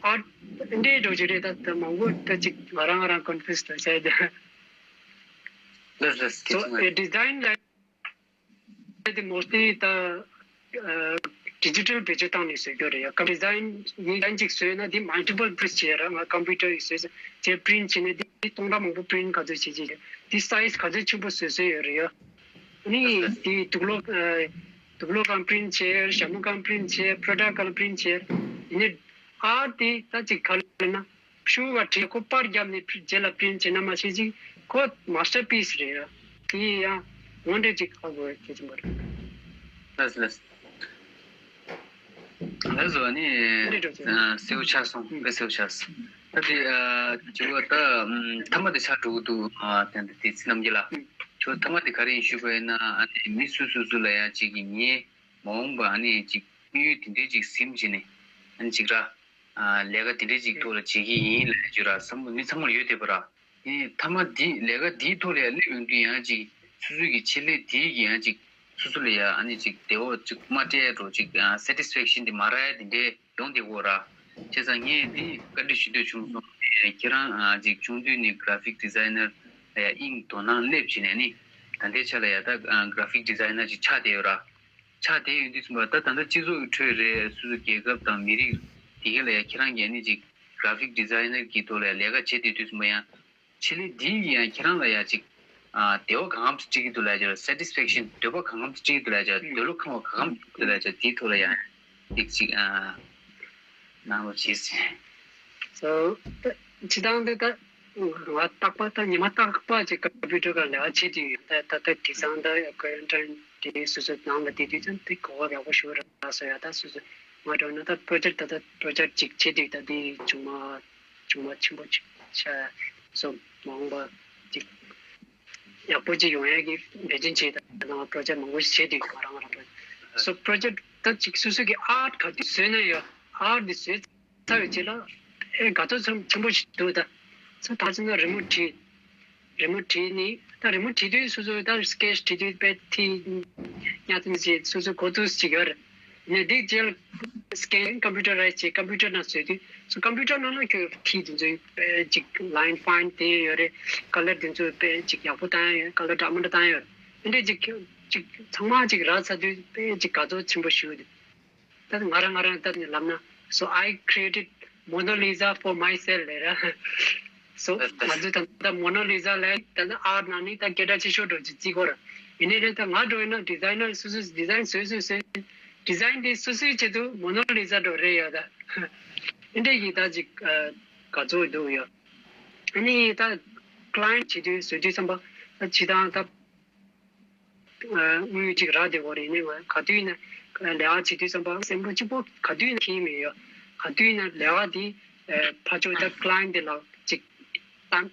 ཨར་ཊི་འདི་འདྲས་འགྲོ་རྒྱུ་རེད། ད་ད་མང་པོ་ད་ཅིག་ང་རང་ང་རང་ཀོན་ཕིའུ་ཛི་ད་བྱས་ཏེ། ལགས་ལགས། ཐུགས་རྗེ་ཆེ། So ཨ་ཌི་ཛའིན་ལབ་དེ་མོ་སྟེ་ད་ཨ་ཌི་ཇི་ཊལ་བེད་སྤྱོད་བཏང་ནས་བཟོ་རྒྱུ་རེད་ཡ། ཀམ་ཌི་ཛའིན་ཡིན་ཡང་ཅིག་བཟོས་ན་དེ་མལ་ཊི་པལ་པི་རིན་ཊི་བྱས་ར། ང་ཀམ་པུ་ཊར་ཡིས་བཟོས་ཚེ་པི་རིན་ཊི་བྱས་ནས་དེ་སྟོང་ཕྲག་མང་པོ་པི་རིན་ཊི་ག་ཚོད་བྱེད་ཀྱི་རེད། དེ་སའི་ཛི་ག་ཚོད་ཆེན་པོ་བཟོས་བཟོས་ཡོད་རེད་ཡ། ཨ་ནི་དེ་དུག་ལོག་ཨ་དུག་ལོག་གང་པི་རིན་ཊི་བྱས། ཞྭ་མོ་གང་པི་རིན་ཊི་བྱས། པོ་ཊོ་གྷ་ར་ཕི་གང་པི་རིན་ཊི་བྱས། ཡིན་ནའི་ཨར་ཊི་དེ་ད་ཅིག་ག་ལབ་ན། ཤུ་གུ་བ་བྲིས། ཁོ་པར་བརྒྱབ་ནས་རྗེས་ལ་པི་རིན་ཊི་བྱས་ན་མ་ཤེས་ཅིག་ཁོ་མ་སི་ཊར་པིས་རེད་ཡ། དེ་ཡང་ངོ་འདྲེས་ཅིག་ཧ་གོ་ཡ་གལ་ཆེན་པོ་རེད། ལགས་ལགས། ལགས་སོ། ཨ་ནི་འདི་འདྲ་ཅིག་ཨ་གསལ་པོ་ཆགས་སོང་། དཔེ་གསལ་པོ་ཆགས་སོང་། ད་དེ་ཨ་ཇོ་བོ་ད་ཨམ་མཐའ་མ་དེ་ཆགས་འགྲོ་གི་འདུག་ཨ་དེ་འདི་དེ་ཚེ་རྣམ་རྒྱལ་ལགས། ཨུ། ཇོ་བོ་མཐའ་མ་དེ་ག་རེ་ཡིན་ཞུས་པ་ཡིན་ན། ཨ་ནི་མི་སུ་སུ་སུ་ལ་ཡང་ཅིག་གི་ངའི་མ་འོངས་པ་ཨ་ནི་ཅིག་དམིགས་ཡུལ་དེ་འདྲའི་ཅིག་ཟིན་བྱས་ནས་ཨ་ནི་ཅིག་ར་ཨ་ལས་ཀ་དེ་འདྲའི་ཅིག་ཐོག་ལ་བྱེད་ཀྱི་ཡིན་ལབ་ཡ་ཅིག་ར་བསམ་བློ་མི་ཚང་མར་ཡོད་བསྡད་པ་ར། ཨེ་མཐའ་མ་འདི་ལས་ཀ་འདིའི་ཐོག་ལ་ཡང་སླེབས་ཡོང་དུས་ཡང་ཅིག་སོ་སོའི་གི་ཆེད་ལས་དེའི་གི་ཡང་ཅིག་སོ་སོ་ལ་ཡང་ཨ་ནི་ཅིག་བདེ་བོ་ཅིག་མ་སྤྲད་འགྲོ་ཅིག་ཨ་སེ་ཊི་སི་ཕེག་ཤན་དེ་མ་རག་ཡ་དེ་འདྲའི་ཡོང་བསྡད་ཀྱི་ཡོད་ར། བྱས་ཙང་ངས་འདི་བཀའ་འདྲི་ཞུ་འདོད་བྱུང་སོང་། ཨེ་ཁྱེད་རང་ཨ་ཅིག་ཆུང་དུས་ནས་གྷ་ར་ཕིག་ཌི་ཛའི་ནར་ལ་ཡང་དབྱིངས་དོ་སྣང་སླེབས་བྱས་ནས་ནི་ད་ལྟའི་ཆ་ལ་ཡང་ད་ཨ་གྷ་ར་ཕིག་ཌི་ཛའི་ནར་ཅིག་ཆགས་བསྡད་ཡོད་ར། ཆགས་བསྡད་ཡོད་དུས་ཙམ་པ་ད་ད་ལྟ་སྤྱི་ཚོགས་ཀྱི་ཁྲོད་རེད། སོ་སོ་རྒྱལ་ཁབ་དང་མི་རིགས་དེ་ག་ལ་ཡ་ཁྱེད་རང་གིས་ནི་ཅིག་གྷ་ར་ཕིག་ཌི་ཛའི་ནར་གྱི་ཐོག་ལ་ཡ་ལས་ཀ་བྱེད་བསྡད་དུས་ཙམ་པ་ཡང་ཆེད་ལས་འདིའི་ཡང་ཁྱེད་རང་ལ་ཡ་ཅིག་ཨ་བདེ་བ་གང་འཚམ་སྤྲད་ཀྱི་འདུག་ལབ་ཡ་ཅིག་སེ་ཊི་སི་ཕེག་ཤན་བདེ་བ་གང་འཚམ་སྤྲད་ཀྱི་འདུག་ལབ་ཡ་ཅིག་འདོད་བློ་ཁེངས་པ་གང་འཚམ་སྤྲད་ཀྱི་འདུག་ལབ་ཡ་ཅིག་དེའི་ཐོག་ལ་ཡ་ཅིག་ཅིག་ཨ་གནང་རོགས་བྱེད་ཟེར། སོ་ད་སྤྱིར་བཏང་དེ་ད་ང་རྟག་པ་ད་ཉི་མ་རྟག་པ་ཅིག་ཀམ་པུ་ཊར་སྒང་ལས་ཀ་བྱེད་དུས་ད་ད་ད་དེང་སང་ད་ཀོ་རན་ཊིན་དེ་སོ་སོ་ནང་ལ་བསྡད་དུས་ཙང་དེ་གོ་སྐབས་ཡག་པོ་ཞིག་རག་སོང་ཡ། ད་སོ་སོ་ང་འདྲ་ན་ད་པྲོ་ཇེཀ་ད་ད་པྲོ་ཇེཀ་ཅིག་བྱེད་དུས་ད་དེ་ཆུང་མ་ཆུང་མ་ཆེན་པོ་ཅིག་ཆགས་སོང་། མ་འོངས་པ་ཅིག་ཡག་པོ་ཅིག་ཡོང་ཡ་གི་འབད་བརྩོན་བྱེད། ད་ནང་པྲོ་ཇེཀ་མང་པོ་ཞིག་བྱེད་དུས་ང་རང་རང་པྲོ་ཇེཀ་སོ་པྲོ་ཇེཀ་ད་ཅིག་སོ་སོ་གི་ཨར་ཊི་ག་དུས་བཟོས་ན་ཡང་ཨར་ཊི་དེ་བཟོས་ཚར་བའི་རྗེས་ལ་ཨེ་དགའ་ཚོར་ཚོར་ཆེན་པོ་ཞིག་འདུག་ད་ཚོ་ད་ཅི་ན་རི་མོ་བྲིས། རི་མོ་བྲིས་ནི་ད་རི་མོ་བྲིས་དུས་སོ་སོ་ད་སི་ཀེ་ཆི་བྲིས་དུས་དཔེ་ཐིག་ཉག་ཙམ་ཅིག་སོ་སོ་གོ་ཐུབ་ཅིག་ཡོད་རེད། ནས་འདི་རྗེས་ལ་སི་ཀེན་ཀམ་པུ་ཊར་རའི་ཊི་བྱས། ཀམ་པུ་ཊར་ནང་བཟོས་དུས་སོ་ཀམ་པུ་ཊར་ནང་ན་ཁྱོད་ཐིག་དེ་ཚོ་དཔེ་ཅིག་ལའིན་ཕའིན་དེ་ཡོད་རེད། ཀ་ལར་དེ་ཚོ་དཔེ་ཅིག་ཡག་པོ་བཏང་ཡ་ཡོད། ཀ་ལར་འདྲ་མི་འདྲ་བཏང་ཡ་ཡོད། འདི་འདྲས་ཅིག་ཅིག་ཚང་མ་ཅིག་རག་ཚར་དུས་དཔེ་ཅིག་དགའ་ཚོར་ཆེན་པོ་ཞིག་ཡོད། ད་ང་རང་ང་རང་ད་ནི་ལབ་ན། So I created Mona Lisa for myself ལབ་ར། So ང་ཚོས་ད་ལྟ་མོ་ན་ལི་ཛ་ལབ་ད་ལྟ་ཨར་ཊི་ནང་ནས་ད་སྐད་གྲགས་ཆེ་ཤོས་འདྲ་ཅིག་བརྩི་གོ་ར། ཡིན་ནའི་རེད་ད་ང་འདྲ་ཡིན་ན་ཌི་ཛའི་ནར་སོ་སོས་ཌི་ཛའིན་བཟོས་བཟོས་བཟོས། ཌི་ཛའིན་དེ་སོ་སོའི་ཆེད་དུ་མོ་ན་ལི་ཛ་འདྲ་རེད་ཡ་ད། འདི་འདྲས་ཀྱི་ད་ཅིག་དགའ་ཚོར་འདུག་ཡ། ཨ་ནི་ད་ཀླའི་ཡེནཊ་བྱེད་དུས་བཟོ་དུས་ཙམ་པ་ད་ཇི་ལྟར་ད། དངུལ་གཅིག་རག་བསྡད་ཡོད་རེད། ཡིན་ནའི་ང་ག་དུས་ཡིན་ན་ལས་ཀ་བྱེད་དུས་ཙམ་པ་སེམས་པ་གཅིག་པོ་ག་དུས་ཡིན་ན་ཁེངས་མེད་ཡོད། ག་དུས་ཡིན་ན་ལས་ཀ་འདི་ཕར་ཕྱོགས་ད་ཀླའི་ཡེནཊ་འདི་ལ་གཅིག་བརྟན་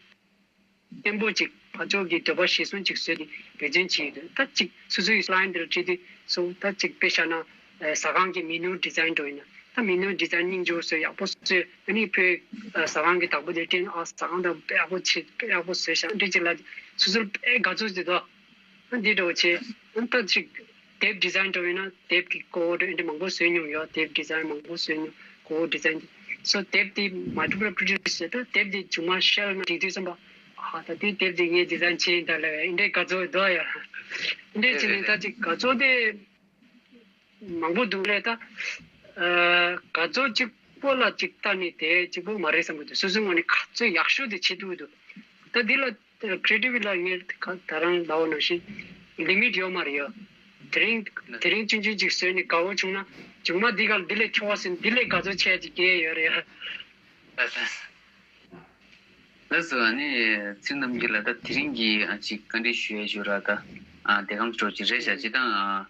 བརྟན་པོ་གཅིག་ཕར་ཕྱོགས་ཀྱི་འདོད་པ་གཞིར་བཟུང་གཅིག་བཟོས་ཏེ་འབད་བརྩོན་བྱས་ཡོད། ད་གཅིག་སོ་སོའི་ཀླའི་ཡེནཊ་འདི་ལ་དྲིས་དུས་སོ་ད་གཅིག་དཔེ་བཞག་ན་ཟ་ཁང་གི་མེ་ནུ་ཌི་ཛའིན་འདྲ་ཡིན་ན་ད་མེ་ནུ་ཌི་ཛའིན་སྙིང་རྗེ་བཟོས་ཡག་པོ་བཟོས། ཨ་ནི་ཕར་ཟ་ཁང་གི་བདག་པོ་དེ་སྤྲད་ན་ཨ་ཟ་ཁང་ད་དཔེ་ཡག་པོ་བྱས་དཔེ་ཡག་པོ་བཟོས་ཤག་འདི་གཅིག་ལ་སོ་སོར་དཔེ་དགའ་ཚོར་ཅིག་འདུག་འདི་འདྲ་བོ་བྱས། ད་ཅིག་དེབ་ཌི་ཛའིན་འདྲ་བོ་ཡིན་ན་དེབ་ཀྱི་ཀོ་བར་འདི་མང་པོ་བཟོས་མྱོང་ཡོད། དེབ་ཌི་ཛའིན་མང་པོ་བཟོས་མྱོང་། ཀོ་བར་ཌི་ཛའིན་འདི་སོ་དེབ་འདི་མལ་ཊི་པལ་པྲོ་ཌུ་སི་བྱས། ད་དེབ་འདི་མཇུག་མ་ཤེལ་ནང་བསྒྲིགས་དུས་ཙམ་པ་ཨ་ད་དེ་དེབ་འདི་ངས་ཌི་ཛའིན་བྱས་ཡིན་ད་ལབ་ཡ་འདི་འདྲའི་དགའ་ཚོར་འདུག་ཡ། འདི་འདྲའི་བྱས་ནས་ད་ཅིག་དགའ་ཚོར་དེ་མང་པོ་འདུག་ལས་ད། ཨ་དགའ་ཚོར་གཅིག་པོ་ལ་གཅིག་ལྟ་ནས་དེ་གཅིག་པོ་མ་རེད་བསམ་གྱི་འདུག་སོ་སོའི་ངོས་ནས་ག་ཚོད་ཡག་ཤོས་དེ་བྱེད་ཐུབ་ཀྱི་འདུག་ད་འདི་ལ་ཀྲི་ཨེ་ཊི་བི་ལ་ངས་ད་རང་ལབ་པ་ནང་བཞིན་ལི་མིཊ་ཡོད་མ་རེད་ཡ། དེ་རིང་དེ་རིང་ཆུང་ཆུང་ཅིག་བཟོས་ནས་དགའ་བོ་བྱུང་ན་མཇུག་མ་འདི་ག་འདི་ལས་ཁྱོ་ག་ཟིན་འདི་ལས་དགའ་ཚོར་ཆེ་ཅིག་སྐྱེ་ཡོད་རེད་ཡ། ལགས་སོ། ཨ་ནི་ཚེ་རིང་རྣམ་རྒྱལ་ལགས། ད་དེ་རིང་གི་ཨ་ཅིག་བཀའ་འདྲི་ཞུ་ཡས་ཞུ་ར། ད་ཨ་དེ་གམ་སྤྲོ་ཅིག་རེད་བཞག་ཅིག་དང་།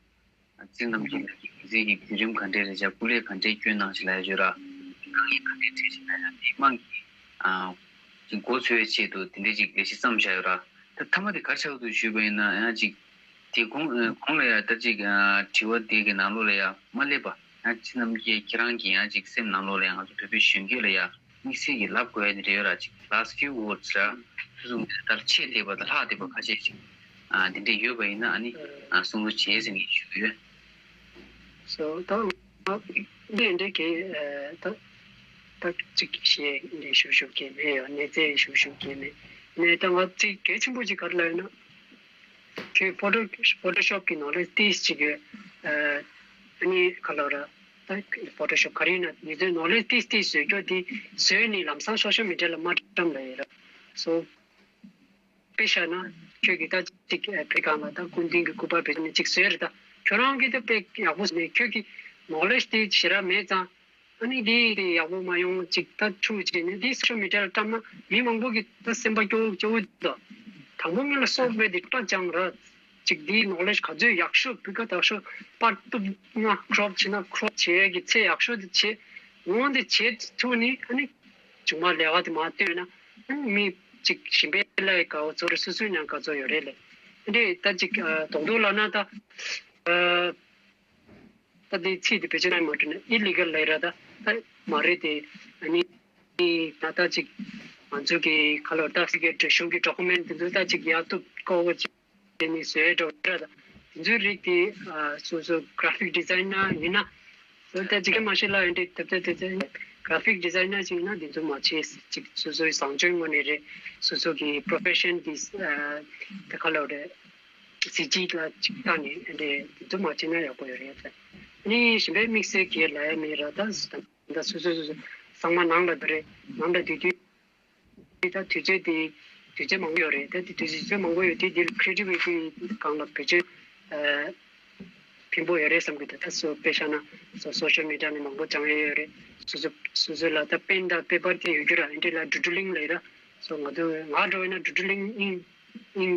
ཨ་ཚེ་རིང་རྣམ་རྒྱལ་ལགས་ཀྱི་གཟིགས་ཀྱི་བརྒྱུད་རིམ་ག་འདྲས་རེད་བཞག་སྐུ་ལས་ག་འདྲས་བསྐྱོན་གནང་ཞིག་ལ་ཡ་ཞུ་ར། དཀའ་ངལ་ག་འདྲས་འཕྲད་ཞིག་ལ་ཡ་དེ་དམངས་ཀྱི་ཨ་ཅིག་མགོ་འཚོས་པའི་ཆེད་དུ་དེ་འདྲས་ཅིག་ལས་གཞི་བརྩམས་བཞག་ཡོད་ར། ད་མཐའ་མ་དེ་ག་རེ་ཆགས་འདུག་ཞུས་པ་ཡིན་ན་ཡང་ཅིག་དེ་གོང་ཨ་གོང་ལ་ཡ་ད་ཅིག་ཨ་དྲི་བ་དེ་གི་ནང་ལོགས་ལ་ཡ་མ་སླེབས་པ། ཡང་ཚེ་རིང་རྣམ་རྒྱལ་ཁྱེད་རང་གི་ཡང་ཅིག་སེམས་ནང་ལོགས་ལ་ཡ་ང་ཚོ་བོད་པའི་གཞོན་སྐྱེས་ལ་ཡ་དམིགས་བསལ་གྱི་ལབ་དགོས་ཡ་དེ་རེད་ཡོད་ར། ཅིག་last few words ར། སོ་སོ་ངོས་ནས་ད་ཆེས་འདས་པ་དང་ལྷག་བསྡད་པ་ཁ་ཤས་ཤིག་ཨ་དེ་འདྲས་ཡོད་པ་ཡིན་ན་ཨ་ནི་ཨ་གསུང་རོགས་བྱེད་ཟེར་ནས་ཞུ་གི་ཡོད། སོ་ད་ང་འདི་འདྲས་གི་ཨ་ད་ད་ཅིག་ཤེས་འདི་ཞུ་ཞུ་གི་མེད་ཡ། གནས་ཚད་ཞུ་ཞུ་གི་མེད། ནས་ད་ང་ཅིག་གལ་ཆེན་པོ་ཅིག་ག་རེ་ལབ་ཡོད་ན། ཁྱོད་ཕོ་ཊོ་ཕོ་ཊོ་ཤོབ་ཀྱི་ནོ་ལེཇ་ཏིས་ཅིག་ཡོད། ཨ་ནི་ག་ལབ་ར། ད་ཕོ་ཊོ་ཤོབ་ག་རེ་ཡིན་ན་ཡིན་ཚོད་ནོ་ལེཇ་ཏིས་ཏིས་བཟོས་ཀྱོ་དེ་བཟོས་ནས་ལམ་སང་སོ་ཤལ་མི་ཌི་ཡ་ལ་མ་བཀྲམ་ལ་ཡོད་ར། སོ་དཔེ་བཞག་ན་ཁྱོད་ཀྱི་ད་ཅིག་ཨ་བོད་སྒང་ལ་ད་སྐུ་མདུན་གྱི་སྐུ་པར་བེད་ནས་ཅིག་བཟོས་རེད། ད་ཁྱོད་རང་གིས་ད་དཔེ་ཡག་པོ་བཟོས་ནས་ཁྱོད་ཀྱི་ནོ་ལེཇ་དེ་ཞེ་དྲག་མེད་ཙང་། ཨ་ནི་འདི་དེ་ཡག་པོ་མ་ཡོང་ཅིག་ད་འཁྲུག་ཅིག་ནས་འདི་སོ་ཤལ་མི་ཌི་ཡ་ལ་བཀྲམ་ན་མི་མང་པོ་གི་ད་སེམས་པ་སྐྱོ་བོ་སྐྱོ་བོ་འདུག་དང་པོ་ངེད་ལ་སོགས་པའི་དེ་སྐྲ་བཅངས་ར། ཅིག་འདིའི་ནོ་ལེཇ་ག་ཚོད་ཡག་ཤོས་བི་ག་དག་ཤོས་པར་གཏུབ་ན་ཀྲོབ་བྱེད་ན་ཀྲོབ་བྱེད་ཡས་ཀྱི་ཚད་ཡག་ཤོས་དེ་བྱེད། འོང་དེ་བྱེད་ཐུབ་ནི་ཨ་ནི་བྱུང་མ་ལས་ཀ་དེ་མ་བཏོན་ན་ཨ་ནི་མི་ཅིག་གཞན་པའི་ལ་ཡི་དགའ་བོ་ཚོར་སོ་སོའི་ནང་དགའ་ཚོར་ཡོད་རེད་ལས། འདི་ད་ཅིག་ཨ་དོག་དོག་ལབ་ན་ད་ཨ། ད་དེའི་ཚིག་དེ་བེད་སྤྱོད་གནང་མ་ཐུབ་ན་ཨི་ལི་གལ་ལབ་ར། ད་ད་མ་རེད་དེ། ཨ་ནི་ད་ལྟ་ཅིག་ང་ཚོ་གི་ཁ་ལོ་ད་སི་གེ་གཞུང་གི་ཌོ་ཀུ་མེན་ཊི་དེ་ཚོ་ད་ཅིག་ཡག་ཐུབ་ཀོ་བོ་ཅིག་དེ་ནི་བཟོས་འགྲོ་ར། ད་དེ་ཚོའི་རིགས་དེ་ཨ་སོ་སོ་གྷ་ར་ཕིག་ཌི་ཛའིན་ནར་ཡིན་ན་སོ་ད་ཅིག་མ་ཤེས་ལ་ཡིན་དེ་དེ་དེ་དེ་གྷ་ར་ཕིག་ཌི་ཛའིན་ནར་ཅིག་ཡིན་ན་དེ་ཚོ་མ་བྱེད། ཅིག་སོ་སོའི་བཟང་སྤྱོད་ངོས་ནས་རེད། སོ་སོ་གི་པོ་རོ་ཕེ་ཤན་དེ་ཨ་དེ་ཁ་ལོ་རེད། གཟི་བརྗིད་ལ་ཅིག་བཏང་ནས་འདི་འདུ་མ་བྱེད་ན་ཡག་པོ་ཡོད་རེད། ཨ་ནི་གཞན་པའི་དམིགས་བསལ་གྱི་ལ་ཡ་མེད་ར། ད་ད་སོ་སོ་སོ་སོ་ཚང་མ་ནང་ལ་འདུག་རེད། ནང་ལ་འདུག་དུས་ད་དུས་ཚོད་དེ་དུས་ཚོད་མང་པོ་ཡོད་རེད། ད་དེ་དུས་ཚོད་མང་པོ་ཡོད་དུས་འདིར་ཁྲི་ཨེ་ཊི་བི་ཊི་སྒང་ལ་བེད་སྤྱོད་ཨ་ཕན་པོ་ཡོད་རེད་བསམ་གི་འདུག་ད་སོ་དཔེ་བཞག་ན་སོ་སོ་ཤལ་མི་ཌི་ཡ་ནས་མང་པོ་སྦྱང་ཡས་ཡོད་རེད། སོ་སོ་སོ་སོ་ལ་ད་པེན་དང་པེ་པར་དེ་ཡོད་རྒྱུ་ར། ཨ་འདི་ལ་ཌོ་ཌོ་ལིང་ལབ་ར། སོ་ང་ཚོ་ང་འགྲོ་བས་ན་ཌོ་ཌོ་ལིང་ཨིན་ཨིན་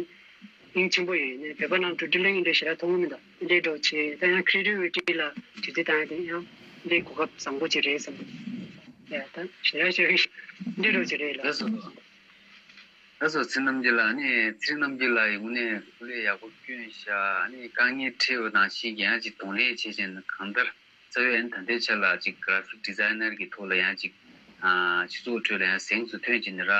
ཨིན་ཆེན་པོ་ཡོད་ནས་བོད་པ་ནང་ཌོ་ཌོ་ལིང་འདྲ་ཞེ་དྲག་མཐོང་གི་མི་འདུག་འདྲའི་འགྲོ་བྱེད་ད་ཡང་ཁྲི་ཨེ་ཊི་བི་ཊི་ལ་དུས་ཚོད་བཏང་ཡ་དེ་ཡང་འདྲའི་གོ་སྐབས་བཟང་པོ་ཅིག་རེད་བསམ། ཡ་ད་ཞེ་དྲག་ཞེ་དྲག་འདྲའི་འགྲོ་ཅིག་རེད་ལ། ལགས་སོ། ལགས་སོ་ཚེ་རིང་རྣམ་རྒྱལ་ལགས། ཨ་ནི་ཚེ་རིང་རྣམ་རྒྱལ་ལགས་ཡི་ངོས་ནས་སྐུ་ལས་ཡག་པོ་བསྐྱོན་ཤག་ཨ་ནི་དཀའ་ངལ་འཕྲད་པ་ནང་བཞིན་གྱི་ཡང་ཅིག་གདོང་ལེན་བྱེད་བྱས་ནས་གང་ལྟར་རྩ་བའི་ཨ་ནི་ད་ལྟའི་ཆ་ལ་ཅིག་གྷ་ར་ཕིག་ཌི་ཛའིན་ནར་གྱི་ཐོག་ལ་ཡང་ཅིག་ཨ་སྤྱི་ཚོགས་ཁྲོད་ལ་ཡང་གཟེངས་སུ་ཐོན་བྱས་ནས་ར།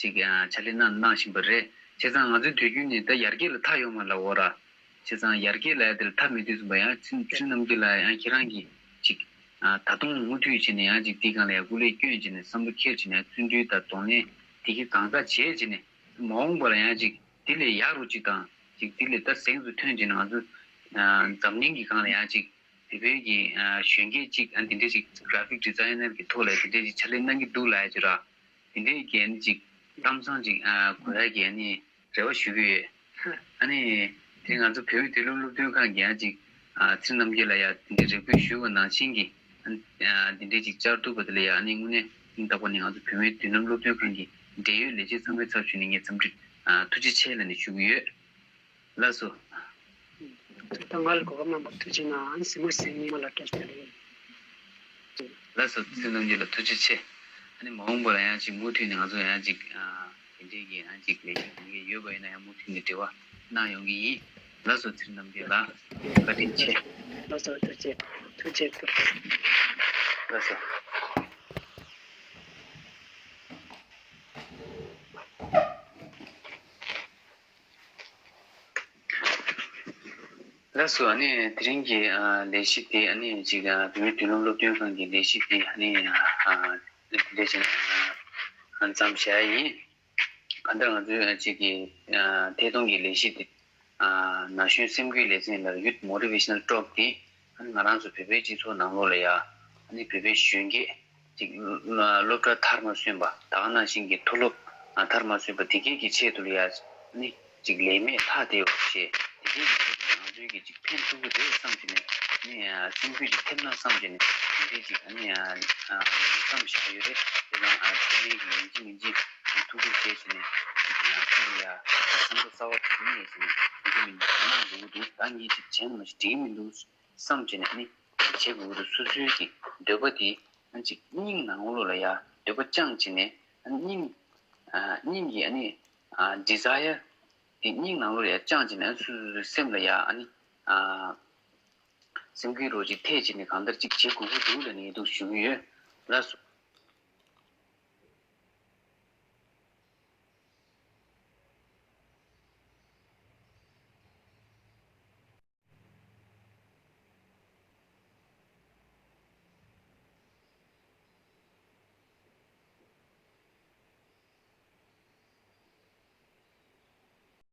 ཅིག་ཨ་ཕྱག་ལས་གནང་གནང་བཞིན་པ་རེད། བྱས་ཙང་ང་ཚོའི་དུས་རྒྱུན་ནས་ད་ཡར་རྒྱས་ལ་མཐའ་ཡོད་མ་ལབ་འོ་ར། བྱས་ཙང་ཡར་རྒྱས་ལ་ཡ་དེར་མཐའ་མེད་དུས་ཙམ་པ་ཡང་ཚེ་ཚེ་རིང་རྣམ་རྒྱལ་ལགས་ཡང་ཁྱེད་རང་གིས་ཅིག་ཨ་ད་དུང་མུ་མཐུད་བྱས་ནས་ཡང་ཅིག་འདི་སྒང་ལ་ཡ་སྐུ་ལས་བསྐྱོན་བྱས་ནས་བསམ་བློ་འཁྱེར་བྱས་ནས་བརྩོན་འགྲུས་དང་གདོང་ལེན་དེ་གའི་གང་ཟག་བྱས་བྱས་ནས་མ་འོངས་པ་ལ་ཡང་ཅིག་འདི་ལས་ཡག་རུ་ཅིག་དང་ཅིག་འདི་ལས་ད་གཟེངས་སུ་ཐོན་བྱས་ནས་ང་ཚོ་ཨ་འཛམ་གླིང་གི་སྒང་ལ་ཡང་ཅིག་བོད་པའི་གི་ཨ་གཞོན་སྐྱེས་ཅིག་ཨ་འདི་འདྲས་ཅིག་གྷ་ར་ཕིག་ཌི་ཛའིན་ནར་གི་ཐོག་ལ་འདི་འདྲས་ཅིག་ཕྱག་ལས་གནང་གི་འདུག་ལབ་ཡ་ཅིག་ར། དེ་འདྲའི་གི་ཨ་ནི་ཅིག་གཏམ་བཟང་ཅིག་ཨ་གོ་ཡ་གི་ཨ་ནི་རེ་བ་ཞུ་གི་ཡོད། ཨ་ནི་དེ་ང་ཚོ་བོད་མིའི་མདུན་ལམ་སློབ་སྟོན་ཁང་གི་ཨ་ཅིག་ཨ་ཚེ་རིང་རྣམ་རྒྱལ་ལགས་ཡ་དེ་འདྲའི་རེ་སྐུལ་ཞུས་པ་ནང་བཞིན་གྱི་ཨ་ཨ་དེ་འདྲའི་ཅིག་བཅར་ཐུབ་པ་དེ་ལ་ཡ་ཨ་ནི་དངོས་གནས་སྙིང་ཐག་པ་ནས་ང་ཚོ་བོད་མིའི་མདུན་ལམ་སློབ་སྟོན་ཁང་གི་འབྲེལ་ཡོད་ལས་བྱེད་ཚང་མའི་ཚབ་ཞུས་ནས་ངས་འཚམས་འདྲི་ཨ་ཐུགས་རྗེ་ཆེ་ལབ་ནས་ཞུ་གི་ཡོད། ལགས་སོ། ད་ང་ལ་གོ་སྐབས་གནང་བར་ཐུགས་རྗེ་གནང་། གཟིགས་མོ་གཟིགས་ཉི་མ་ལ་བཀྲ་ཤིས་བདེ་ལེགས། ལགས་སོ། ཚེ་རིང་རྣམ་རྒྱལ་ལགས་ཐུགས་རྗེ་ཆེ། ཨ་ནི་མ་འོངས་པ་ལ་ཡང་ཅིག་མུ་མཐུད་ནས་ང་ཚོ་ཡང་ཅིག་ཨ་དེ་འདྲའི་གི་ཡང་ཅིག་ལས་གཞི་གང་གི་ཡོད་པ་ཡིན་ན་ཡང་མུ་མཐུད་ནས་འབྲེལ་བ་གནང་ཡོང་གི་ཡིན། ལགས་སོ། ཚེ་རིང་རྣམ་རྒྱལ་ལགས་བཀའ་དྲིན་ཆེ། ལགས་སོ། ཐུགས་རྗེ་ཐུགས་རྗེ་ཆེ། ལགས་སོ། ལགས་སོ། ཨ་ནི་དེ་རིང་གི་ཨ་ལས་གཞི་དེ་ཨ་ནི་ཅིག་ཨ་བོད་མིའི་མདུན་ལམ་སློབ་སྟོན་ཁང་གི་ལས་གཞི་དེ་ཨ་ནི་ཨ་དེ་འདྲ་བྱས་ནས་ཨ་མཚམས་བཞག་ཡིན། གང་ལྟར་ང་ཚོའི་ཨ་ཅིག་གི་ཨ་ཐད་གཏོང་གི་ལས་གཞི་དེ་ཨ་ན་གཞོན་སེམས་འགུལ་ལེ་ཚན་ལ་Youth Motivational Talk དེ་ཨ་ནི་ང་རང་ཚོ་བོད་པའི་སྤྱི་ཚོགས་ནང་ལོགས་ལ་ཡ་ཨ་ནི་བོད་པའི་གཞོན་སྐྱེས་ཅིག་སློབ་གྲྭ་མཐར་མ་སོན་པ། ད་ག་ནང་བཞིན་གྱི་མཐོ་སློབ་མཐར་མ་སོན་པ་དེ་གས་ཀྱི་ཆེད་དུ་ལ་ཡ་ནི་ཅིག་ལས་མེད་ལྷག་བསྡད་ཡོད་པ་ཞེས་དེ་གས་ཀྱི་ཆེད་དུ་ང་ཚོའི་གི་ཅིག་ཕན་ཐོགས་ཀྱི་རེད་བསམ་གྱི་ནས་ནི་སེམས་འགུལ་ཅིག་ཐེབས་ན་བསམ་གྱི་ནས་དེ་འདྲས་ཅིག་ནི་བསམ་བཞག་ཡོད་རེད། དེ་ནང་ཚང་མས་ཀྱི་ཡིན་གཅིག་མིན་གཅིག་ ཀྱི་ཐུགས་ཁུར་བཞེས་བྱས་ནས་ང་ཚོ་ལ་ཡ་བསམ་བློ་གསར་བ་ཞིག་རྙེད་བྱས་ནས་འགྲིག་གི་མི་འདུག་གནང་དགོས་ཀྱི་འདུག་ད་ངས་ཅིག་བྱས་ན་མ་གཞི་འགྲིག་གི་མི་འདུག་བསམ་བྱས་ནས་ནི་བྱེད་དགོས་ཀྱི་འདུག་སོ་སོའི་གི་འདོད་པ་དེ་ཨ་ཅིག་སྙིང་ནང་ལོགས་ལ་ཡ་འདོད་པ་བཅངས་བྱས་ནས་ཨ་སྙིང་ཨ་སྙིང་གི་ཨ་ནི་ཨ་ཌི་ཛ་ཡར་དེ་སྙིང་ནང་ལོགས་ལ་ཡ་བཅངས་བྱས་ནས་སོ་སོའི་སེམས་ལ་ཡ་ཨ་ནི་ཨ། སེམས་ཁུར་རོགས་ཅིག་ཐེག་བྱས་ནས་གང་ལྟར་ཅིག་བྱེད་དགོས་ཀྱི་འདུག་ལབ་ནས་ངས་འདུག་ཞུ་གི་ཡོད། ལགས་སོ།